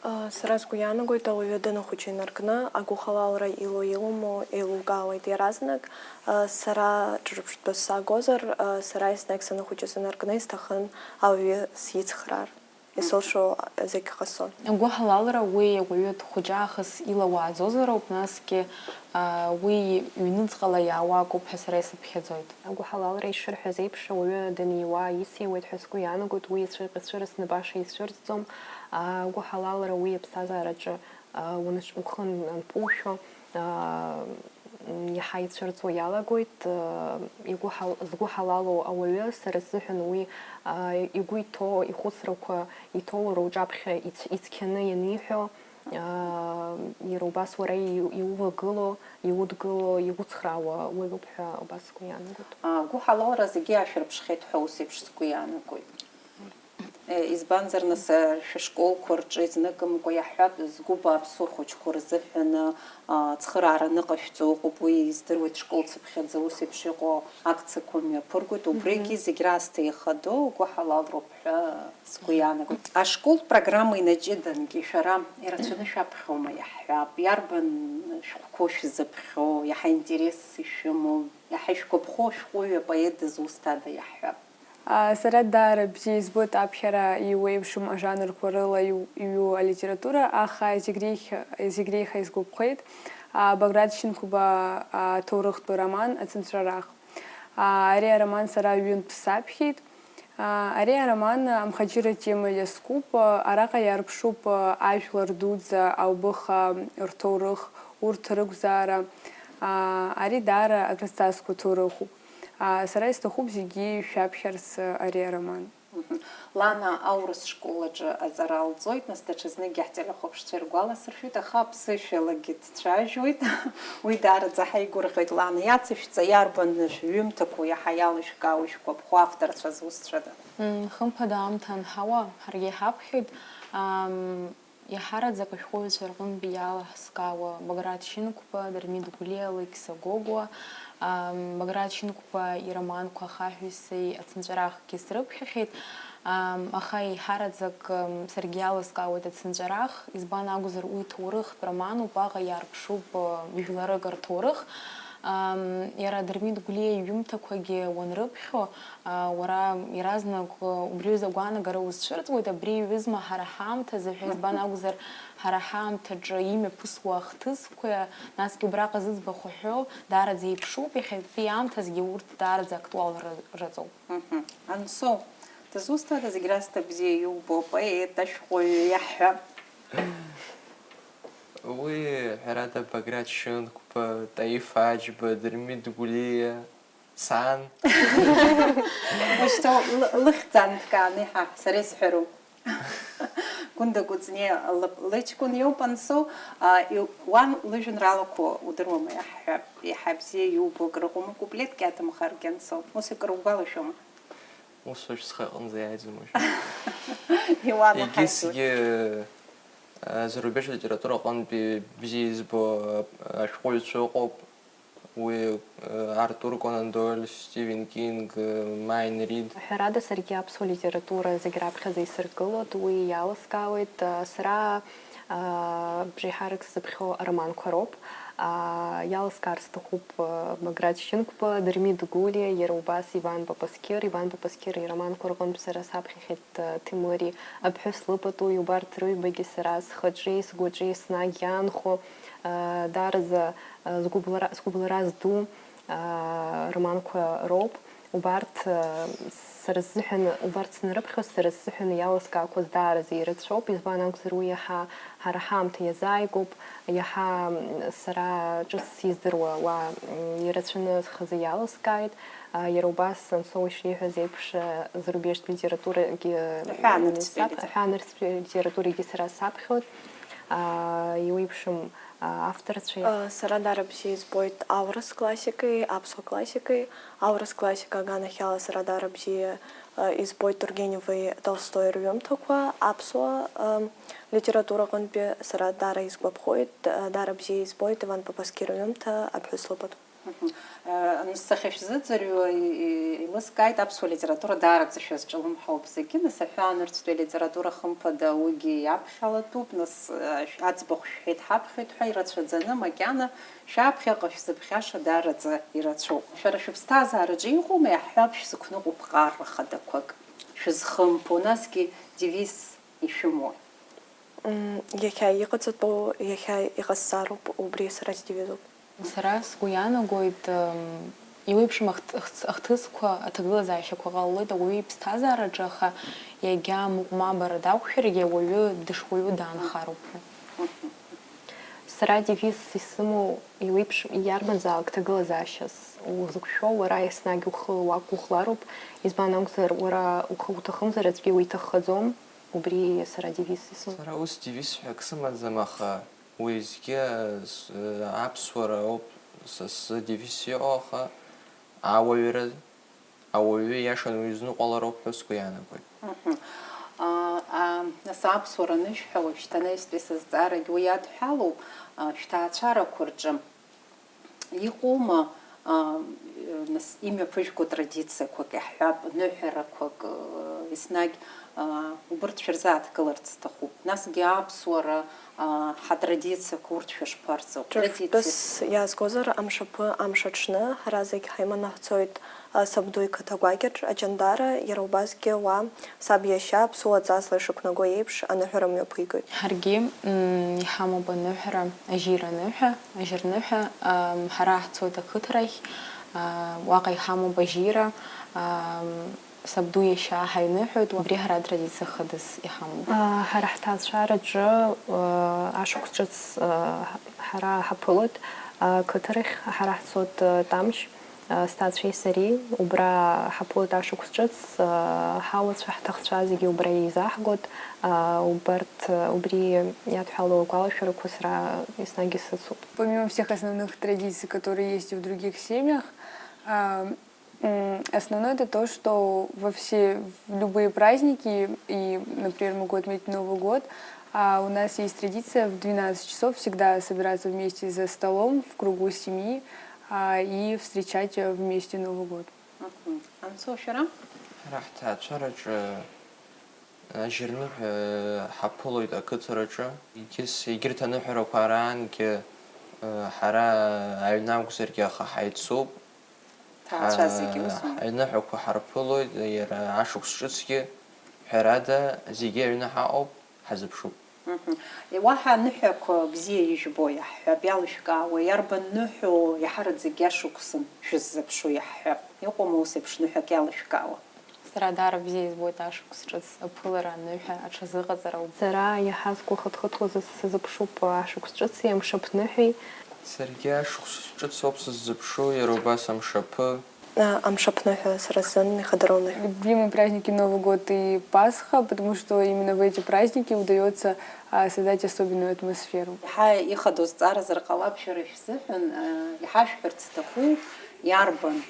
А, сара сгәы иаанагоит, ауаҩы данахәыҷы инаркны, агәыхалалра илоу-илымоу еилукаауеит иаразнак. А, сара ҿырԥштәыс саагозар, а, сара еснагь санахәыҷыз инаркны исҭахын ауаҩы сицхраар. Исылшо зегь ҟасҵон. Агәыҳалалра уи ауаҩы дхәыҷаахыс илауааӡозароуп, насгьы, а, уи ҩныҵҟала иаауа акоуп ҳәа сара исыԥхьаӡоит. Агәыҳалалра ишырҳәаз еиԥш, ауаҩы даниуа исиуеит ҳәа сгәы иаанагоит, уи ицәырҟьацәырасны баша ицәырҵӡом. Агәыҳалалра уи аԥсҭазаараҿы, а, унаҿ-, ухы ан-, анпушәо, а, м, иаҳа ицәырҵуа иалагоит. А, игәыҳал-, згәыҳалалу ауаҩы сара сзыҳәан уи, а, игәы иҭоу, ихәыцрақәа иҭоу уара уҿаԥхьа иц-, ицқьаны ианиҳәо, аа, иара убас уара иу-, иувагыло, иудгыло, иуцхраауа уаҩуп ҳәа убас сгәы иаанагоит. Агәыҳалалра зегьы иаашәырԥшхьеит ҳәа ус еиԥш сгәы иаанагоит. Избанзар, нас, шәышколқәа рҿы изныкымкәа иаҳҳәап, згәы бааԥсу ахәыҷқәа рзыҳәаны, а, цхыраара аныҟашәҵо ыҟоуп, уи издыруеит, школ цыԥхьаӡа ус еиԥш иҟоу акциақәа мҩаԥыргоит, убригьы зегь раасҭа ихадоу, угәы ҳалалроуп ҳәа сгәы иаанагоит. Ашколтә программа инаҷыдангьы шәара ирацәаны шәаԥхьома, иаҳҳәап, иарбан шәҟәқәоу шәзыԥхьо, иаҳа интерес ишәымоу, иаҳа ишәгәаԥхо ашәҟәыҩҩы апоет дызусҭада, иаҳҳәап. А, сара даара бзиа избоит аԥхьара иуеиԥшым ажанрқәа рыла иу-, иҩу алитература, аха зегь реиҳа, зегь реиҳа исгәаԥхеит, а, Баграт Шьынқәба, а, аҭоурыхтә роман Ацынҵәарах. А, ари ароман сара ҩынтә саԥхьеит. А, ари ароман амхаџьырратә тема иазкуп, а, араҟа иаарԥшуп, а, ажәлар дуӡӡа, аубыха, рҭоурых, урҭ рықәзаара. А, ари даара акрызҵазкуа ҭоурыхуп. А, сара исҭахуп зегьы шәаԥхьарц, а, ари ароман. Мгм. Лана аурыс школ аҿы аҵара лҵоит, нас даҽазныкгьы ҳтелехәаԥшцәа иргәаласыршәоит, аха аԥсышәалагьы дцәажәоит. Уи даараӡа ҳаигәырӷьоит, Лана. Иацышәҵа, иарбан шәҩымҭақәоу иаҳа иалышәкаау, ишәгәаԥхо авторцәа зусҭцәада? Мм, хымԥада аамҭа анҳауа, ҳаргьы иҳаԥхьоит. Ам, Иаҳараӡак ашәҟәыҩҩцәа рҟынтәи иалаҳкаауа Баграт Шьынқәба, Дырмит Гәлиа, Алықьса Гогәуа, ам, Баграт Шьынқәба ироманқәа Ахаҳәисеи Ацынҵәарахгьы срыԥхьахьеит, ам, аха еиҳараӡак, ам, саргьы иаласкаауеит Ацынҵәарах, избан акәзар, уи ҭоурыхтә романуп, уаҟа иаарԥшуп, ам, жәларык рҭоурых. Ам, иара Дырмит Гәлиа иҩымҭақәагьы уанрыԥхьо, а, уара иаразнак, а, убри аҩыза агәаанагара узцәырҵуеит, абри аҩыза ҳара ҳаамҭазы ҳәа, избан акәзар, ҳара ҳаамҭаҿы имҩаԥысуа ахҭысқәа, насгьы убраҟа зыӡбахә аҳәо даараӡа еиԥшуп, иахьатәи аамҭазгьы урҭ даараӡа актуалра раҵоуп. Мгм. Ансоу, дызусҭада зегь раасҭа бзиа иубо апоет, ашәҟәыҩҩы иаҳҳәап? Уи, ҳәарада, Баграт Шьынқәба, Таиф Аџьба, Дырмит Гәлиа, сан. Ушьҭоу лы-, лыхьӡ аанкааны иҳа-, сара исҳәароуп. Гәында Кәыҵниа лып-, лыҷкәын иоуп Ансоу, а, и-, уан лыжәеинраалақәа удыруама, иаҳҳәап, иаҳа бзиа иубо акрыҟоума, куплетк иаҭамхаргьы Ансоу? Ус акыр угәалашәома? Ус уажә схы аҟынӡа иааиӡом уажәы. Иуалаҳаит. Егьысгьы, а, зарубежтә литература аҟынтәи бзиа избо, а, ашәҟәыҩҩцәа ыҟоуп. Уи, э, Артур Конан Дойль, Стивен Кинг, э, Майн Рид. Ҳәарада, саргьы аԥсуа литература зегь раԥхьаӡа исыргылоит, уи иаласкаауеит. Э, сара, э, бжеиҳарак сзыԥхьо ароманқәа роуп. Э, иаласкаар сҭахуп, э, Баграт Шьынқәба, Дырмит Гәлиа, иара убас Иван Папаскир. Иван Папаскир ироманқәа рҟынтә сара саԥхьахьеит, э, Ҭемыри, Аԥҳәыс лыпатуи, убарҭ рыҩбагьы сара схаҿи сгәаҿи еснагь иаанхо, э, даараӡа сгәыблра, сгәыблра зду, аа, романқәа роуп. Убарҭ, аа, сара сзыҳәан, убарҭ снарыԥхьо, сара сзыҳәан иаласкаақәаз даараӡа ирацәоуп, избан акәзар, уи иаҳа ҳара ҳаамҭа иазааигәоуп, иаҳа, м, сара ҿыц сиздыруа уа, м, ирацәаны схазы иаласкааит. Аа, иара убас Ансоу ишиҳәаз еиԥш, аа, зарубежтә литературагьы, Аҳәаанырцәтәи сап-, литер-, аҳәаанырцәтәи литературагьы сара саԥхьоит. Аа, иуеиԥшым, а, авторцәеи. А, сара даара бзиа избоит аурыс классикеи, аԥсуа классикеи. Аурыс классика аганахьала сара даара бзиа, а, избоит Тургеневи Толстои рҩымҭақәа, аԥсуа, а, литература аҟынтәи сара даара исгәаԥхоит, а, даара бзиа избоит Иван Папаскир иҩымҭа Аԥҳәыс лыпату. Мгм. Э, нас сахьышәзыӡырҩуа, и-, и-, еилыскааит, аԥсуа литература даараӡа шәазҿлымҳауп зегьы, нас аҳәаанырцәтәи алитература хымԥада уигьы иаԥхьалатәуп, нас, э, шә-, аӡбахә шәҳәеит, ҳаԥхьоит ҳәа ирацәаӡаны, макьана шәаԥхьаҟа шәзыԥхьаша даараӡа ирацәоуп. Шәара шәыԥсҭазаараҿы иҟоума, иаҳҳәап, шәзықәныҟәо ԥҟарра хадақәак, шәызхымԥо, насгьы девиз ишәымои? М, иахьа иҟаҵатәу, иахьа иҟасҵароуп, убри сара сдевизуп. Сара сгәы иаанагоит, м, иуеиԥшым ахҭ-, ахҭ-, ахҭысқәа, аҭагылазаашьақәа ҟалоит ауаҩы иԥсҭазаараҿы, аха иагьа мыҟәмабара дақәшәаргьы ауаҩы дышуаҩу даанхароуп ҳәа. Сара адевиз исымоу, иуеиԥшым иарбанзаалак ҭагылазаашьас узықәшәо, уара еснагь ухы уақәгәыӷлароуп, избан акәзар, уара ухы уҭахымзар, аӡәгьы уиҭаххаӡом, убри сара адевиз исымоуп. Сара ус девиз ҳәа акы сымаӡам, аха уеизгьы, э, с-, э, аԥсуара ауп са сзы девиз иҟоу, аха ауаҩра, ауаҩы иашан уизныҟәалароуп ҳәа сгәы иаанагоит. Мгм. А, а, нас аԥсуара анышә ҳәа уажәшьҭа анаҩстәи сызҵаарагь уи иадҳәалоуп, а, шәҭаацәарақәа рҿы иҟоума, а, нас имҩаԥыжәго традициақәак, иаҳҳәап, ныҳәарақәак, э, еснагь, а, убырҭ шәырзааҭгыларц сҭахуп. Насгьы аԥсуара, а, ҳатрадициақәа урҭ шәышԥарҵо? Ҿырԥтәыс Традициас. Иаазгозар, амшаԥы, амш аҽны, ҳара зегь ҳаиманы ҳцоит, а, сабду иқыҭа гәакьаҿ, Аҷандара, иара убасгьы уа, саб иашьа, аԥсуа ҵасла ишықәнаго еиԥш, аныҳәара мҩаԥигоит. Ҳаргьы, мм, иҳамоуп аныҳәара, ажьира аныҳәа, ажьырныҳәа, ам, ҳара ҳцоит ақыҭарахь, а, уаҟа иҳамоуп ажьира, ам, сабду иашьа ҳаиныҳәоит, убри ҳара атрадициа хадас иҳамоуп. Ҳара ҳҭаацәараҿы, э, ашықәс ҿыц, э, ҳара ҳаԥылоит, ақыҭарахь ҳара ҳцоит, э, Тамшь, э, сҭаацәеи сареи, убра ҳаԥылоит ашықәс ҿыц, э, ҳауацәа, ҳҭахцәа зегьы убра еизаҳгоит, э, убарҭ, э, убри иадҳәалоу агәалашәарақәа сара еснагь исыцуп. Помимо всех основных традиций, которые есть и в других семьях, а, М, основное это то, что во все, в любые праздники, и, например, могу отметить Новый год, а, у нас есть традиция в двенадцать часов всегда собираться вместе за столом в кругу семьи, а, и встречать, э, вместе Новый год. Мгм. Анцәа, шәара? Ҳара ҳҭаацәараҿы ажьырныҳәа ҳаԥылоит ақыҭараҿы. Егьыс-, егьырҭ аныҳәарақәа араангьы, э, ҳара аҩны акәзаргьы, аха ҳаицуп. Ҭаацәа зегьы усоума? Ҳа-, аныҳәақәа ҳарԥылоит, иара ашықәс ҿыцгьы, ҳәарада, зегьы аҩны ҳаҟоуп, ҳазыԥшуп. Мгм. Уаҳа аныҳәақәа бзиа ижәбо иаҳҳәап, иалышәкаауа, иарбан ныҳәоу иаҳараӡакгьы ашықәсан шәыззыԥшу иаҳҳәап. Иҟоума ус еиԥш ныҳәак иалышәкаауа? Сара даара бзиа избоит ашықәс ҿыц аԥылара, аныҳәа, аҽазыҟаҵара. Сара иаҳа сгәы хыҭхыҭуа сызыԥшуп ашықәс ҿыци амшаԥныҳәеи. Саргьы ашықәс ҿыц ауп сыззыԥшу, иара убас амшаԥы. Амшаԥныҳәа сара сзын ихадароу ныҳәоуп. Любимые праздники Новый год и Пасха, потому что именно в эти праздники удаётся, а, создать особенную атмосферу. Иаҳа ихадоу зҵааразар ҟалап шәара шәзыҳәан, а, иҳашәҳәарц сҭаху, иарбан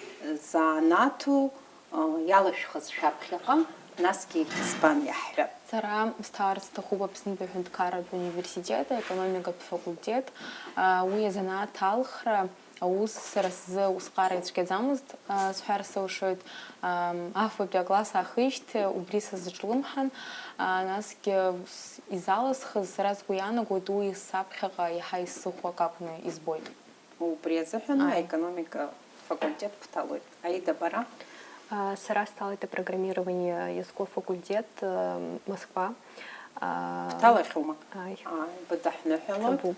занааҭу, а, иалашәхыз шәаԥхьаҟа, насгьы избан иаҳҳәап. Сара сҭаарц сҭахуп Аԥснытәи аҳәынҭқарратә университет аекономикатә факультет, а, уи азанааҭ алхра. Аус сара сзы усҟара ицәгьаӡамызт, а, сҳәар сылшоит. Ам, афбатәи акласс аахижьҭеи убри сазҿлымҳан, а, насгьы ус изалысхыз, сара сгәы иаанагоит, уи саԥхьаҟа иаҳа исыхәо акакәны избоит. Убри азыҳәан Ааи. Аекономика факультет бҭалоит. Аида, бара? А, сара сҭалеит апрограммирование иазку афакультет, ам, Москва. Бҭалахьоума? Ааи. Ааи, быдаҳныҳәалоит. Ҭабуп.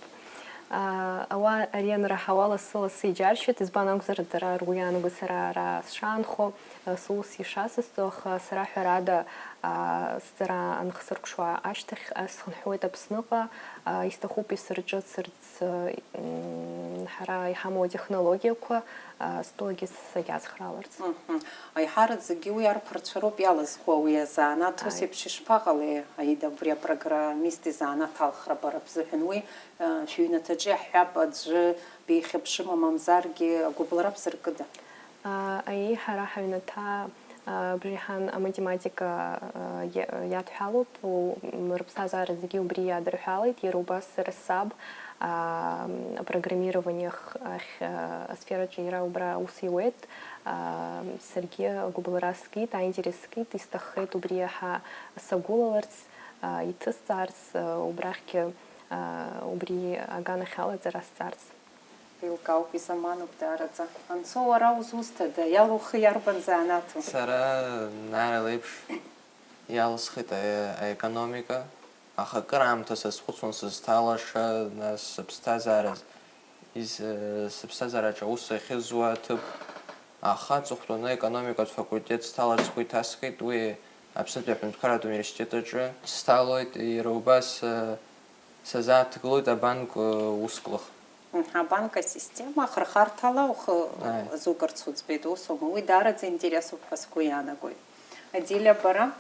Ауаа ари анраҳауа лассы-лассы иџьаршьоит, избан акәзар, дара ргәы иаанагоит сара ара сшаанхо, сус ишасасҵо, аха сара ҳәарада, сҵара анхсыркәшо ашьҭахь, схынҳәуеит Аԥсныҟа, исҭахуп исырҿыцырц, м, ҳара иҳамоу атехнологиақәа, стәылагьы сагьацхрааларц. Мгм. Аиҳараӡакгьы уи арԥарцәа роуп иалазхуа уи азанааҭ, ус Ааи. Еиԥш ишԥаҟалеи, Аида, абри апрограммист изанааҭ алхра бара бзыҳәан? Уи, э, шәыҩнаҭаҿы иаҳҳәап, аӡәы бихьыԥшыма, мамзаргьы агәыбылра бзыркыда? А, Аиеи, ҳара ҳаҩнаҭа, а, бжеиҳан аматематика, а, иа-, иадҳәалоуп, у-, м, рыԥсҭазаара зегьы убри иадырҳәалеит, иара убас сара саб, а, м, апрограммирование х-, ахь, а, асфераҿы иара убра аус иуеит. Аа, саргьы агәыбылра скит, аинтерес скит, исҭаххеит убри иаҳа сагәылаларц, аа, иҭысҵаарц, аа, убрахьгьы, аа, убри аганахьала аҵара сҵарц. Еилкаауп, изамануп даараӡа. Анцо, уара узусҭада? Иалухи иарбан занааҭу? Сара Нара леиԥш иалысхит аекономика. Аха акыраамҭа сазхәыцуан сызҭалаша, нас сыԥсҭазаараз, из-, сыԥсҭазаараҿы аус ахьызуа аҭыԥ. Аха аҵыхәтәаны аекономикатә факультет сҭаларц сгәы иҭаскит, уи Аԥснытәи аҳәынҭқарратә университет аҿы сҭалоит, иара убас, э, сазааҭгылоит абанк, э, усклых. Мгм, абанк асистема ахырхарҭала ухы Ааи. Азугарц уӡбеит, усоума? Уи даараӡа интересуп ҳәа сгәы иаанагоит. Адиля, бара?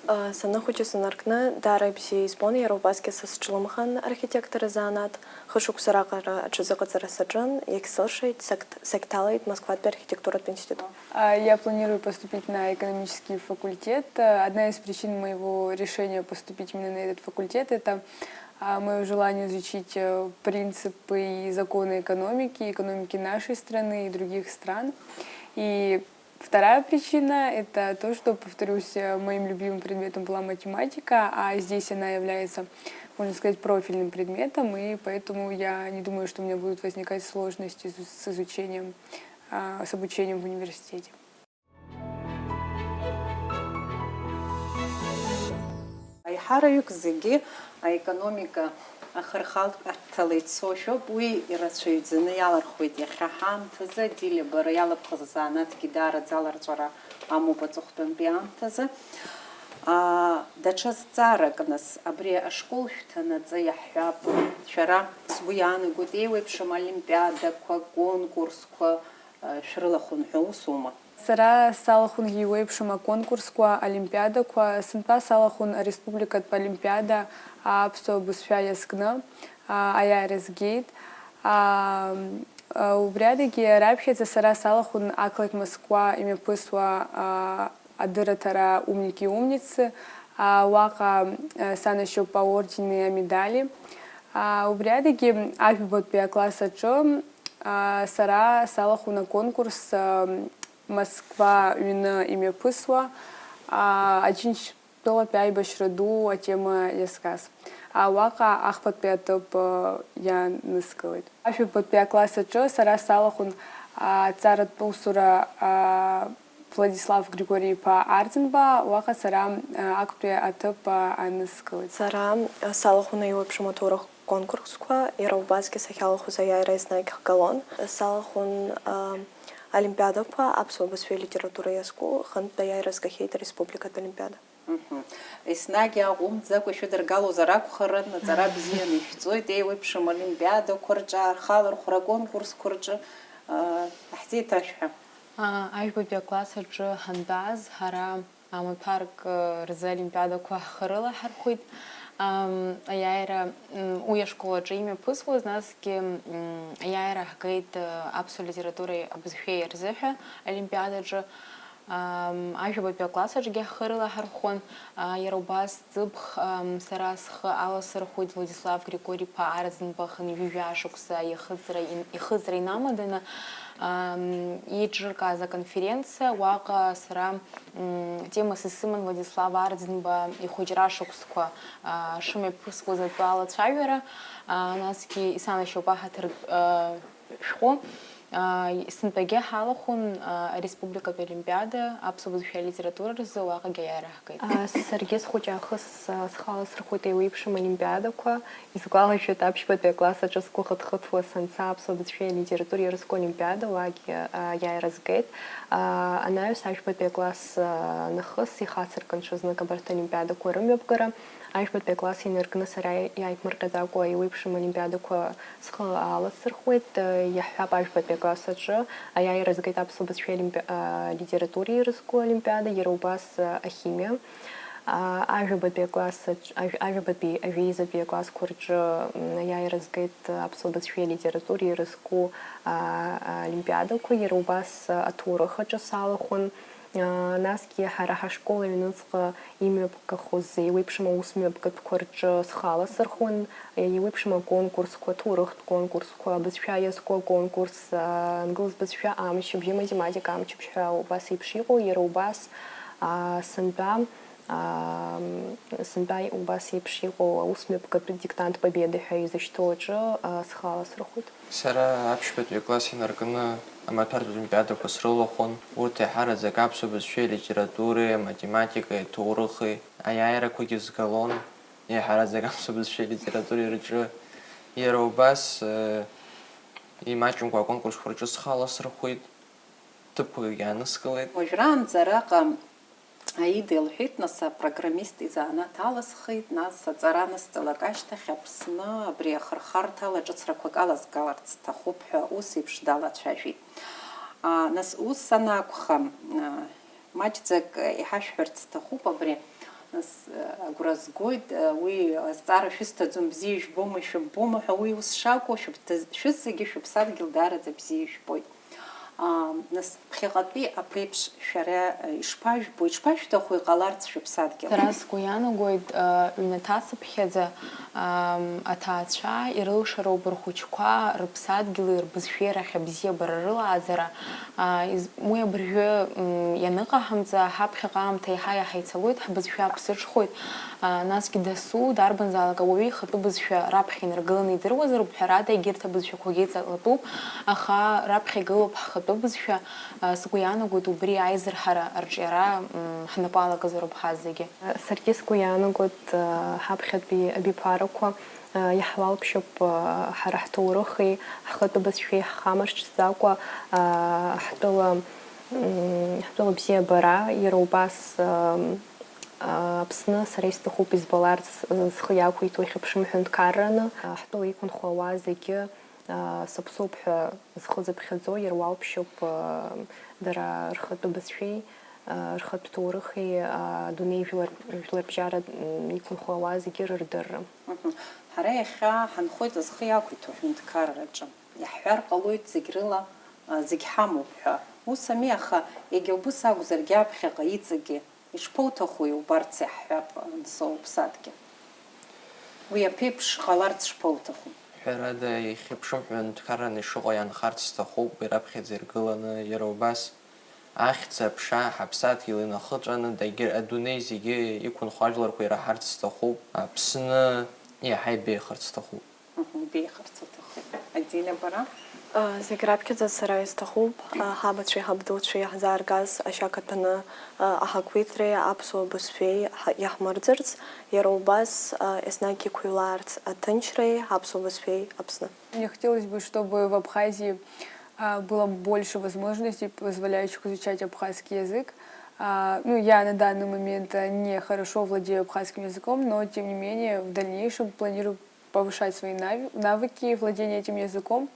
Саныхәыҷыз инаркны даара ибзиа избон, иара убасгьы са сҿлымҳан архитектор изанааҭ. Хышықәса раҟара аҽазыҟаҵара саҿын, иагьсылшеит, сагьҭ-, сагьҭалеит Москватәи архитектуратә институт. А, Я планирую поступить на экономический факультет. Э, Одна из причин моего решения поступить именно на этот факультет — это а, моё желание изучить э, принципы и законы экономики, экономики нашей страны и других стран. И вторая причина — это то, что, повторюсь, э, моим любимым предметом была математика, а здесь она является, можно сказать, профильным предметом, и поэтому я не думаю, что у меня будут возникать сложности с с изучением, а, с обучением в университете. Аиҳараҩык зегьы аекономика ахырхарҭала ицошәоуп, уи ирацәаҩӡаны иалырхуеит иахьа ҳаамҭазы. Дилиа, бара иалабхыз азанааҭгьы даараӡа аларҵәара амоуп аҵыхәтәантәи аамҭазы. Даҽа зҵаарак, нас, абри ашкол шәҭанаҵы иаҳҳәап, шәара, сгәы иаанагоит, еиуеиԥшым олимпиадақәа, конкурсқәа шәрылахәын ҳәа усоума? Сара салахәын еиуеиԥшым аконкурсқәа, олимпиадақәа, сынтәа салахәын ареспубликатә олимпиада аԥсуа бызшәа иазкны, аиааира згеит. Убри адагьы раԥхьаӡа сара салахәын ақалақь Москва имҩаԥысуа адырраҭара Умники и умницы, уаҟа санашьоуп аордени амедали. Убри адагьы ажәабатәи акласс аҿы Сара салахәын аконкурс Москва ҩны имҩаԥысуа Аџьынџьтәылатәи аибашьра ду атема иазгаз. Уаҟа ахԥатәи аҭыԥ ианыскылеит. Ашәабатәи акласс аҿы сара салахәын аҵаратә усура Владислав Григори-иԥа Арӡынба, уаҟа сара актәи аҭыԥ аныскылеит. Сара салахәын еиуеиԥшым аҭоурых конкурсқәа, иара убасгьы сахьалахәыз аиааира еснагь хгалон. Салахәын олимпиадақәа, аԥсуа бызшәеи алитературеи иазку, хынтә аиааира згахьеит ареспубликатә олимпиада. Еснагь ааҟәымҵӡакәа ишәыдыргалозар акәхарын, аҵара бзианы ишәҵоит, еиуеиԥшым олимпиадақәа рҿы, ахалархәра аконкурсқәа рҿы ҳзеиҭашәҳәа. Ажәбатәи акласс аҿы ҳантәааз ҳара амаҭәарк рзы олимпиадақәа ҳхы рылаҳархәит. Аиааира уи ашкол аҿы имҩаԥысуаз, насгьы аиааира ҳгеит аԥсуа литературеи абызшәеи рзыҳәа олимпиадаҿы. Ажәабатәи акласс аҿгьы ҳхы рылаҳархәон. Иара убас ҵыԥх сара схы аласырхәит Владислав Григори-иԥа Арӡынба хынҩажәа шықәса ихыҵра инамаданы иҿыркааз аконференциа. Уаҟа сара темас исыман Владислав Арӡынба ихәыҷра шықәсқәа шымҩаԥысуаз атәы алацәажәара, насгьы исанашьоуп аҳаҭыртә шәҟәы. Сынтәагьы ҳалахәын ареспубликатә олимпиада аԥсуа бызшәеи алитературеи рзы, уаҟагьы аиааира ҳгеит. Саргьы схәыҷаахыс схы аласырхәит еиуеиԥшым олимпиадақәа. Исгәалашәоит, аԥшьбатәи акласс аҿы сгәы хыҭхыҭуа санца аԥсуа бызшәеи алитературеи ирызку олимпиада, уагь аиааира згеит. Анаҩс аҩбатәи акласс нахыс ихацыркын ҽазнык абарҭ олимпиадақәа рымҩаԥгара. Аҩбатәи акласс инаркны сара иааиԥмырҟьаӡакәа еиуеиԥшым олимпиадақәа схы аласырхәуеит. Иаҳҳәап, аҩбатәи акласс аҿы аиааира згеит аԥсуа бызшәеи алимпи-, алитературеи ирызку олимпиада, иара убас ахимиа. Аҩбатәи акласс аҿ-, ажә-, аҩбатәи, ажәеизатәи аклассқәа рҿы аиааира згеит аԥсуа бызшәеи алитературеи ирызку олимпиадақәа, иара убас аҭоурых аҿы салахәын. Насгьы ҳара ҳашкол аҩныҵҟа имҩаԥгахоз еиуеиԥшым аусмҩаԥгатәқәа рҿы схы аласырхәын, еиуеиԥшым аконкурсқәа, аҭоурыхтә конкурсқәа, абызшәа иазку аконкурс, англыз бызшәа амчыбжьи аматематика амчыбжь ҳәа убас еиԥш иҟоу, иара убас сынтәа, сынтәа убас еиԥш иҟоу аусмҩаԥгатәы диктант Победы ҳәа изышьҭоу аҿы схы аласырхәит. Сара аԥшьбатәи акласс инаркны амаҭәартә олимпиадақәа срылахәын. Урҭ еиҳараӡак аԥсуа бызшәеи алитературеи, аматематикеи, аҭоурыхи аиааирақәагьы згалон, еиҳараӡак аԥсуа бызшәеи алитературеи рҿы. Иара убас, имаҷымкәа аконкурсқәа рҿы схы аласырхәит, ҭыԥқәакгьы ааныскылеит. Уажәраанӡа араҟа Аида илҳәеит, нас апрограммист изанааҭ алысхит, нас аҵара анысҵалак ашьҭахь Аԥсны абри ахырхарҭала ҿыцрақәак алазгаларц сҭахуп ҳәа ус еиԥш далацәажәеит. Нас ус анакәха, маҷӡак иҳашәҳәарц сҭахуп абри. Нас, агәра згоит, уи азҵаара шәысҭаӡом, бзиа ижәбома, шәымбома ҳәа, уи ус шакәу, шәыбҭаз-, шәызегьы шәыԥсадгьыл даараӡа бзиа ижәбоит. Нас ԥхьаҟатәи аԥеиԥш шәара ишԥажәбо, ишԥашәҭаху иҟаларц шәыԥсадгьыл? Сара сгәы иаанагоит, ҩнаҭацыԥхьаӡа, ам, аҭаацәа ирылшароуп рхәыҷқәа рыԥсадгьыли рбызшәеи рахь абзиабара рылааӡара. А, из-, уи абыржәы, м, ианыҟаҳамҵа, ҳаԥхьаҟа аамҭа еиҳа-еиҳа ицалоит, ҳбызшәа аԥсыҽхоит. А, насгьы дасу, дарбанзаалак ауаҩы ихатәы бызшәа раԥхьа инаргыланы идыруазароуп, ҳәарада, егьырҭ абызшәақәагьы ҵаулатәуп, аха раԥхьа игылоуп ҳхатәы бызшәа. А, сгәы иаанагоит, убри аизырҳара арҿиара, м, ҳнапы алакызароуп ҳазегьы. Саргьы сгәы иаанагоит, а, ҳаԥхьатәи абиԥарақәа, а, иаҳлалԥшьоуп, а, ҳара ҳҭоурыхи, ҳхатәы бызшәеи ҳхамыршҭӡакәа, а, ҳтәыла, м, ҳтәыла бзиабара, иара убас, а, а, Аԥсны сара исҭахуп избаларц, а, зхы иақәиҭу ихьыԥшым ҳәынҭқарраны, а, ҳтәыла иқәынхо ауаа зегьы, а, саԥсоуп ҳәа зхы зыԥхьаӡо ируалԥшьоуп, а, дара рхатәы бызшәеи, а, рхатә ҭоурыхи, а, адунеи жәлар-, жәларбжьара, м, иқәынхо ауаа зегьы рырдырра. Мгм. Ҳара иахьа ҳанхоит зхы иақәиҭу аҳәынҭқарраҿы. Иаҳҳәар ҟалоит зегь рыла, а, зегь ҳамоуп ҳәа. Ус ами, аха егьа убыс акәзаргьы аԥхьаҟа иҵегьы ишԥоуҭаху иубарц иаҳҳәап, ансоу уԥсадгьыл. Уи аԥеиԥш ҟаларц шԥоуҭаху? Ҳәарада, ихьыԥшым ҳәынҭқарраны ишыҟоу иаанхарц сҭахуп, уи раԥхьаӡа иргыланы, иара убас ахьӡ-аԥша ҳаԥсадгьыл инахыҵәаны, дагьыр-, адунеи зегьы иқәынхо ажәларқәа ираҳарц сҭахуп, Аԥсны иаҳа ибеиахарц сҭахуп. Мгм, ибеиахарц уҭахуп. Адиля, бара? А, зегь раԥхьаӡа сара исҭахуп, а, ҳабацәеи ҳабдуцәеи иаҳзааргаз ашьа каҭәаны, а, аҳақәиҭреи аԥсуа бызшәеи ҳа-, иаҳмырӡырц, иара убас, а, еснагь иқәыҩлаарц аҭынчреи аԥсуа бызшәеи Аԥсны. Мне хотелось бы, чтобы в Абхазии, а, было больше возможностей, позволяющих изучать абхазский язык. А, ну, я на данный момент, а, не хорошо владею абхазским языком, но, тем не менее, в дальнейшем планирую повышать свои нави-, навыки владения этим языком.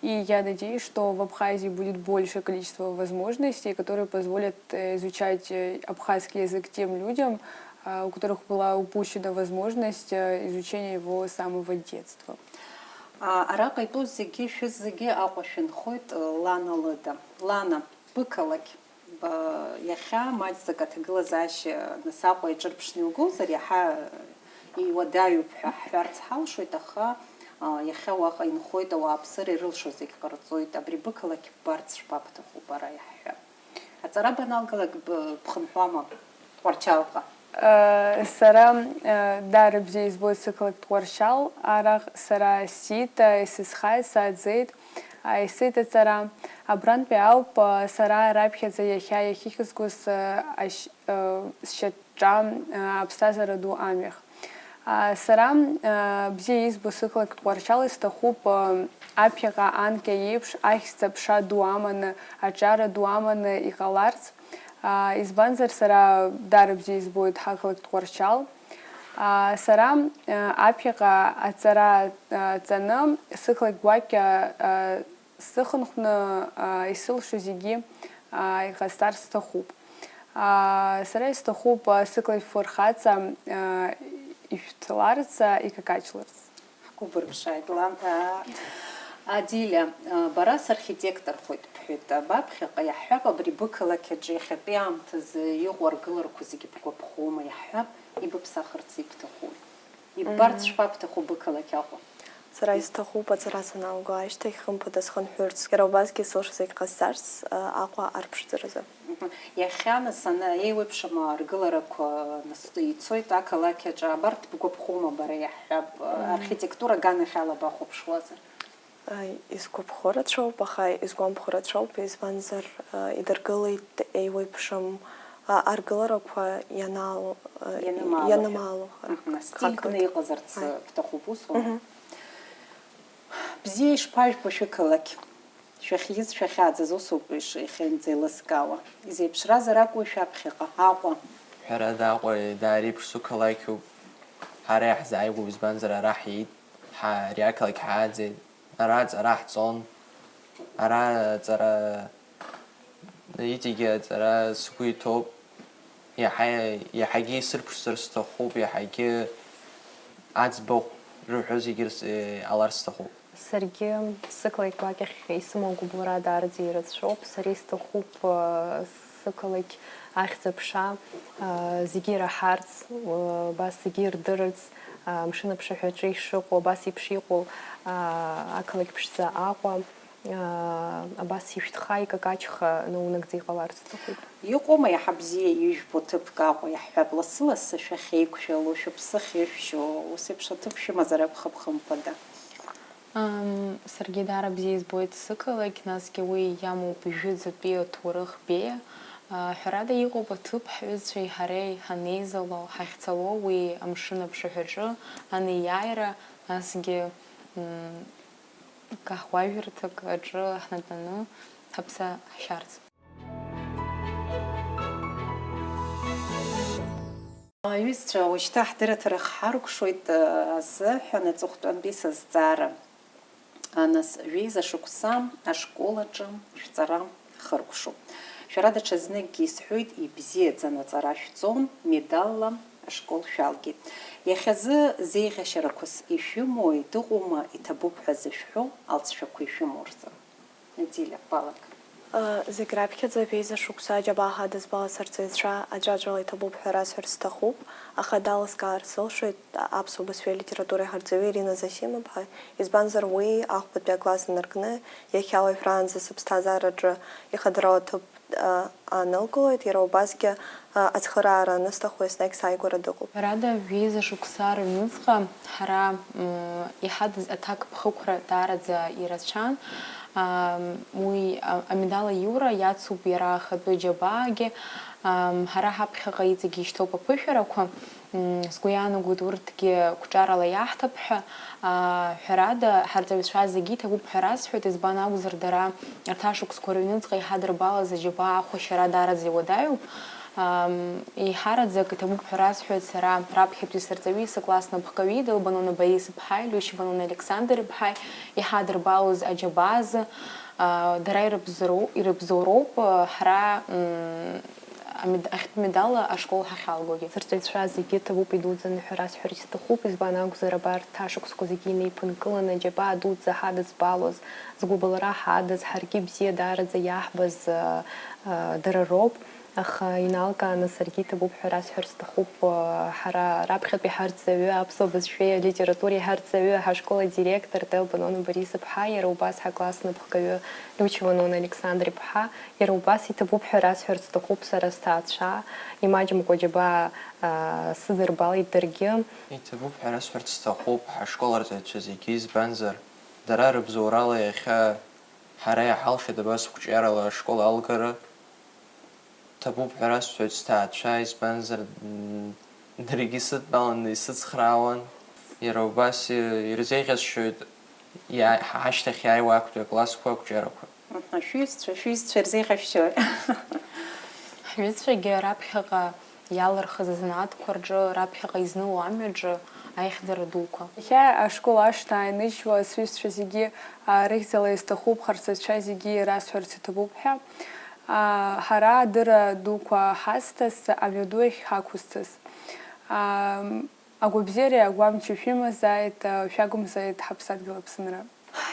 И я надеюсь, что в Абхазии будет большее количество возможностей, которые позволят, э, изучать, э, абхазский язык тем людям, а, у которых была упущена возможность, э, изучения его с самого детства. А, араҟа итәоу зегьы, шәызегьы Аҟәа шәынхоит, э, Лана лыда. Лана, бықалақь, ба-, иахьа маҷӡак аҭагылазаашьа нас Аҟәа иҿырԥшны иугозар, иаҳа, э, иуадаҩуп ҳәа ҳҳәарц ҳалшоит, аха, а, иахьа уаҟа инхоит, ауааԥсыра ирылшо зегь ҟарҵоит. Абри бықалақь ббарц шԥабҭаху бара, иаҳҳәап? Аҵара баналгалак б-, бхынҳәуама Тҟәарчалҟа? Э, сара, э, даара бзиа избоит сықалақь Тҟәарчал, арахь сара сиит, э, исызхааит, сааӡеит, э, исит аҵара. Абрантәи ауп, э, сара раԥхьаӡа иахьа иахьыхьызго с-, э, ашь-, э, сшьаҿа, э, аԥсҭазаара ду амҩахь. А, сара, а, бзиа избо сықалақь Тҟәарчал исҭахуп, а, аԥхьаҟа анкьа иеиԥш ахьӡ-аԥша ду аманы, аҿара ду аманы иҟаларц. А, избанзар, сара даара бзиа избоит ҳақалақь Тҟәарчал. А, сара, а, аԥхьаҟа аҵара, а, ҵаны, сықалақь гәакьа, а, сыхынҳәны, а, исылшо зегьы, а, иҟасҵарц сҭахуп. А, сара исҭахуп, а, сықалақь фырхаҵа, а, ишәҭларц, а, икакаҷларц. Ҳгәы бырԥшааит, Лан. А, Адиля, а, бара сархитекторхоит бҳәеит. Баԥхьаҟа иаҳҳәап, абри бықалақь аҿы иахьатәи аамҭазы иҟоу аргыларақәа зегьы бгәаԥхома, иаҳҳәап, ибыԥсахырц ибҭахуи? Иббарц Мм. шԥабҭаху бықалақь Аҟәа? Сара исҭахуп аҵара саналго ашьҭахь, хымԥада схынҳәырц, иара убасгьы сылшо зегь ҟасҵарц, а, Аҟәа арԥшӡаразы. Мгм. Иахьа, нас, ана-, еиуеиԥшым аргыларақәа, нас, ицоит ақалақь аҿы. Абарҭ бгәаԥхома бара, иаҳҳәап, Мм. архитектура аганахьала бахәаԥшуазар? Исгәаԥхо рацәоуп, аха исгәамԥхо рацәоуп, избанзар, идыргылеит еиуеиԥшым аргыларақәа ианаало, Ианымаало. Ианымаало. Мгм. Стиль кны иҟазарц Аи. Бҭахуп, усоума? Мгм. Бзиа ишԥажәбо шәықалақь? Шәахьиз, шәахьааӡаз усоуп иш-, иахьынӡеилыскаауа. Изеиԥшразар акәу шәаԥхьаҟа, Аҟәа? Ҳәарада, Аҟәа даара еиԥш сықалақьуп. Ҳара иаҳзааигәоуп, избанзар, ара ҳиит. Ҳа ари ақалақь ҳааӡеит, ара аҵара ҳҵон, ара аҵара, иҵегьы аҵара сгәы иҭоуп, Иаҳа, иаҳагьы исырԥшӡар сҭахуп, иаҳагьы аӡбахә рҳәо зегьы рс-, э, ҟалар сҭахуп. Саргьы сықалақь гәакьахь исымоу агәыбылра даараӡа ирацәоуп. Сара исҭахуп, э, сықалақь ахьӡ-аԥша, э, зегьы ираҳарц, э, убас зегьы ирдырырц, э, амшын аԥшаҳәаҿы ишыҟоу, абас еиԥш иҟоу, э, ақалақь ԥшӡа Аҟәа, э, абас ишәҭха, икакаҷха наунагӡа иҟаларц сҭахуп. Иҟоума иаҳа бзиа ижәбо ҭыԥк Аҟәа, иаҳҳәап, лассы-лассы шәахьеиқәшәало, шәыԥсы ахьышәшьо, ус еиԥш аҭыԥ шәымазар акәхап, хымԥада. Ам, саргьы даара бзиа избоит сықалақь, насгьы уи иамоуп жәытәӡатәи аҭоурых беиа. А, ҳәарада, иҟоуп аҭыԥ ҳҩызцәеи ҳареи ҳанеизало, ҳахьцало уи амшын аԥшаҳәаҿы анеиааира, насгьы, м, каҳуажәырҭак аҿы ҳнатәаны ҳаԥсы ҳшьарц. Аҩызцәа, уажәшьҭа ҳдырраҭара хҳаркәшоит, э, азыҳәан аҵыхәтәантәи сазҵаара. А, нас, жәеиза шықәса ашкол аҿы шәҵара хыркәшоуп. Шәара даҽазныкгьы исҳәоит, ибзиаӡаны аҵара шәҵон, медалла ашкол шәалгеит. Иахьазы зеиӷьашьарақәас ишәымои, дыҟоума, иҭабуп ҳәа зышәҳәо алҵшәақәа ишәымоу рзы? Адиля, балак. Зегь раԥхьаӡа жәеиза шықәса аџьабаа ҳадызбалаз арҵаҩцәа аӡәаӡәала иҭабуп ҳәа расҳәарц сҭахуп, аха далыскаар сылшоит аԥсуа бызшәеи алитературеи ҳарҵаҩы Ирина Зосимаԥҳа, избанзар, уи ахәбатәи акласс инаркны иахьа уажәраанӡа сыԥсҭазаараҿы ихадарала аҭыԥ анылкылоит, иара убасгьы ацхыраара анысҭаху еснагь сааигәара дыҟоуп. Ҳәарада, жәеиза шықәса рыҩныҵҟа ҳара, м, иҳадыз аҭакԥхықәра даараӡа ирацәан. Ам, уи, а, амедал аиура иацуп иара ахатәы џьабаагьы. Ам, ҳара ҳаԥхьаҟа иҵегьы ишьҭоуп аԥышәарақәа. М, сгәы иаанагоит урҭгьы қәҿиарала иаҳҭап ҳәа. А, ҳәарада, ҳарҵаҩцәа зегьы иҭабуп ҳәа расҳәоит, избан акәзар, дара арҭ ашықәсқәа рыҩныҵҟа иҳадырбалаз аџьабаа ахәашьара даараӡа иуадаҩуп. Ам, еиҳараӡак иҭабуп ҳәа расҳәоит сара, раԥхьатәи сырҵаҩи сыкласс напхгаҩи Делбанона Борис-иԥҳаи Лиучи-Ванона Александр-иԥҳаи иҳадырбалоз аџьабаа азы, а, дара ирыбзоуроу-, ирыбзоуроуп, а, ҳара, м, амед-, ахьтә медалла ашкол ҳахьалгогьы. Сырҵаҩцәа зегьы ҭабуп идуӡӡаны ҳәа расҳәарц сҭахуп, избан акәзар, абарҭ ашықәсқәа зегьы инеиԥынкыланы аџьабаа дуӡӡа ҳадызбалоз, згәыбылра ҳадыз, ҳаргьы бзиа даараӡа иаҳбаз, а, а, дара роуп. Аха иналкааны саргьы иҭабуп ҳәа расҳәар сҭахуп, ҳара раԥхьатәи ҳарҵаҩы, аԥсуа бызшәеи алитературеи ҳарҵаҩы, ҳашкол адиректор Делбанона Борис-иԥҳа, иара убас ҳакласс напхгаҩы Лиучи-Ванона Александр-иԥҳа, иара убас иҭабуп ҳәа расҳәар сҭахуп сара сҭаацәа, имаҷымкәа џьабаа, аа, сыдырбалеит даргьы. Иҭабуп ҳәа расҳәарц сҭахуп ҳашкол арҵаҩцәа зегьы, избанзар, дара рыбзоурала иахьа ҳара иҳалшеит абас қәҿиарала ашкол алгара. Ҭабуп ҳәа расҳәоит сҭаацәа, избанзар, м, даргьы сыдтәаланы исыцхраауан. Иара убас, э, ирзеиӷьасшьоит иа-, ҳашьҭахь иааиуа актәи аклассқәа ақәҿиарақәа. Мҳм, шәҩызцәа, шәҩызцәа ирзеиӷьасшьоит. Ҳҩызцәагьы раԥхьаҟа иалырхыз азанааҭқәа рҿы, раԥхьаҟа изныло амҩаҿы аихьӡара дуқәа. Иахьа ашкол ашҭа ааиныжьуа сҩызцәа зегьы, а, рыхьӡала исҭахуп, ҳарҵаҩцәа зегьы расҳәарц иҭабуп ҳәа. А, ҳара адырра дуқәа ҳазҭаз, амҩаду ахь ҳақәызҵаз. А, агәабзиареи агәамчи шәымазааит, а, шәагымзааит ҳаԥсадгьыл Аԥсынра.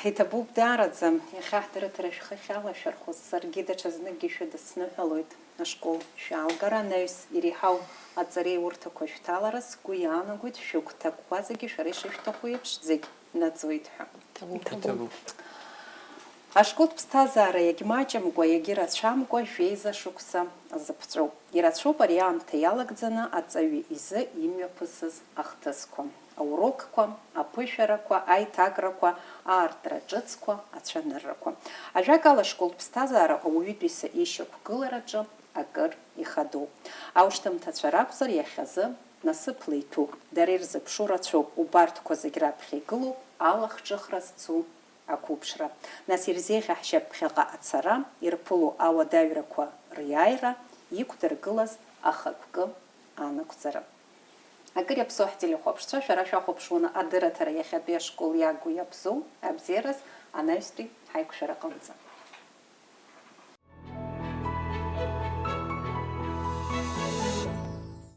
Иҭабуп даараӡа, иахьа ҳдырраҭара шәхы ахьалашәырхәыз, саргьы даҽазныкгьы шәыдысныҳәалоит. Ашкол шәаалгара анаҩс иреиҳау аҵареиурҭақәа шәҭалара сгәы иаанагоит, шәыгәҭакқәа зегьы шәара ишышәҭаху еиԥш зегь наӡоит ҳәа. Иҭабуп. Иҭабуп. Ашколтә ԥсҭазаара иагьмаҷымкәа, иагьырацәамкәа жәеиза шықәса азыԥҵәоуп. Ирацәоуп ари аамҭа иалагӡаны аҵаҩы изы имҩаԥысыз ахҭысқәа. Аурокқәа, аԥышәарақәа, аиҭакрақәа, аартра ҿыцқәа, ацәаныррақәа. Ажәакала, ашколтә ԥсҭазаара ауаҩытәыҩса ишьақәгылараҿы акыр ихадоуп. Аушьҭымҭацәа ракәзар, иахьазы насыԥла иҭәуп, дара ирзыԥшу рацәоуп, убарҭқәа зегь раԥхьа игылоуп алахҿыхра зцу ақәыԥшра. Нас ирзеиӷьаҳшьап ԥхьаҟа ацара, ирԥыло ауадаҩрақәа риааира, иқәдыргылаз ахықәкы анагәӡара. Акыр иаԥсоу ҳтелехәаԥшцәа, шәара шәахәаԥшуаны адырраҭара иахьатәи ашкол иагу иабзоу абзиараз анаҩстәи ҳаиқәшәара аҟынӡа.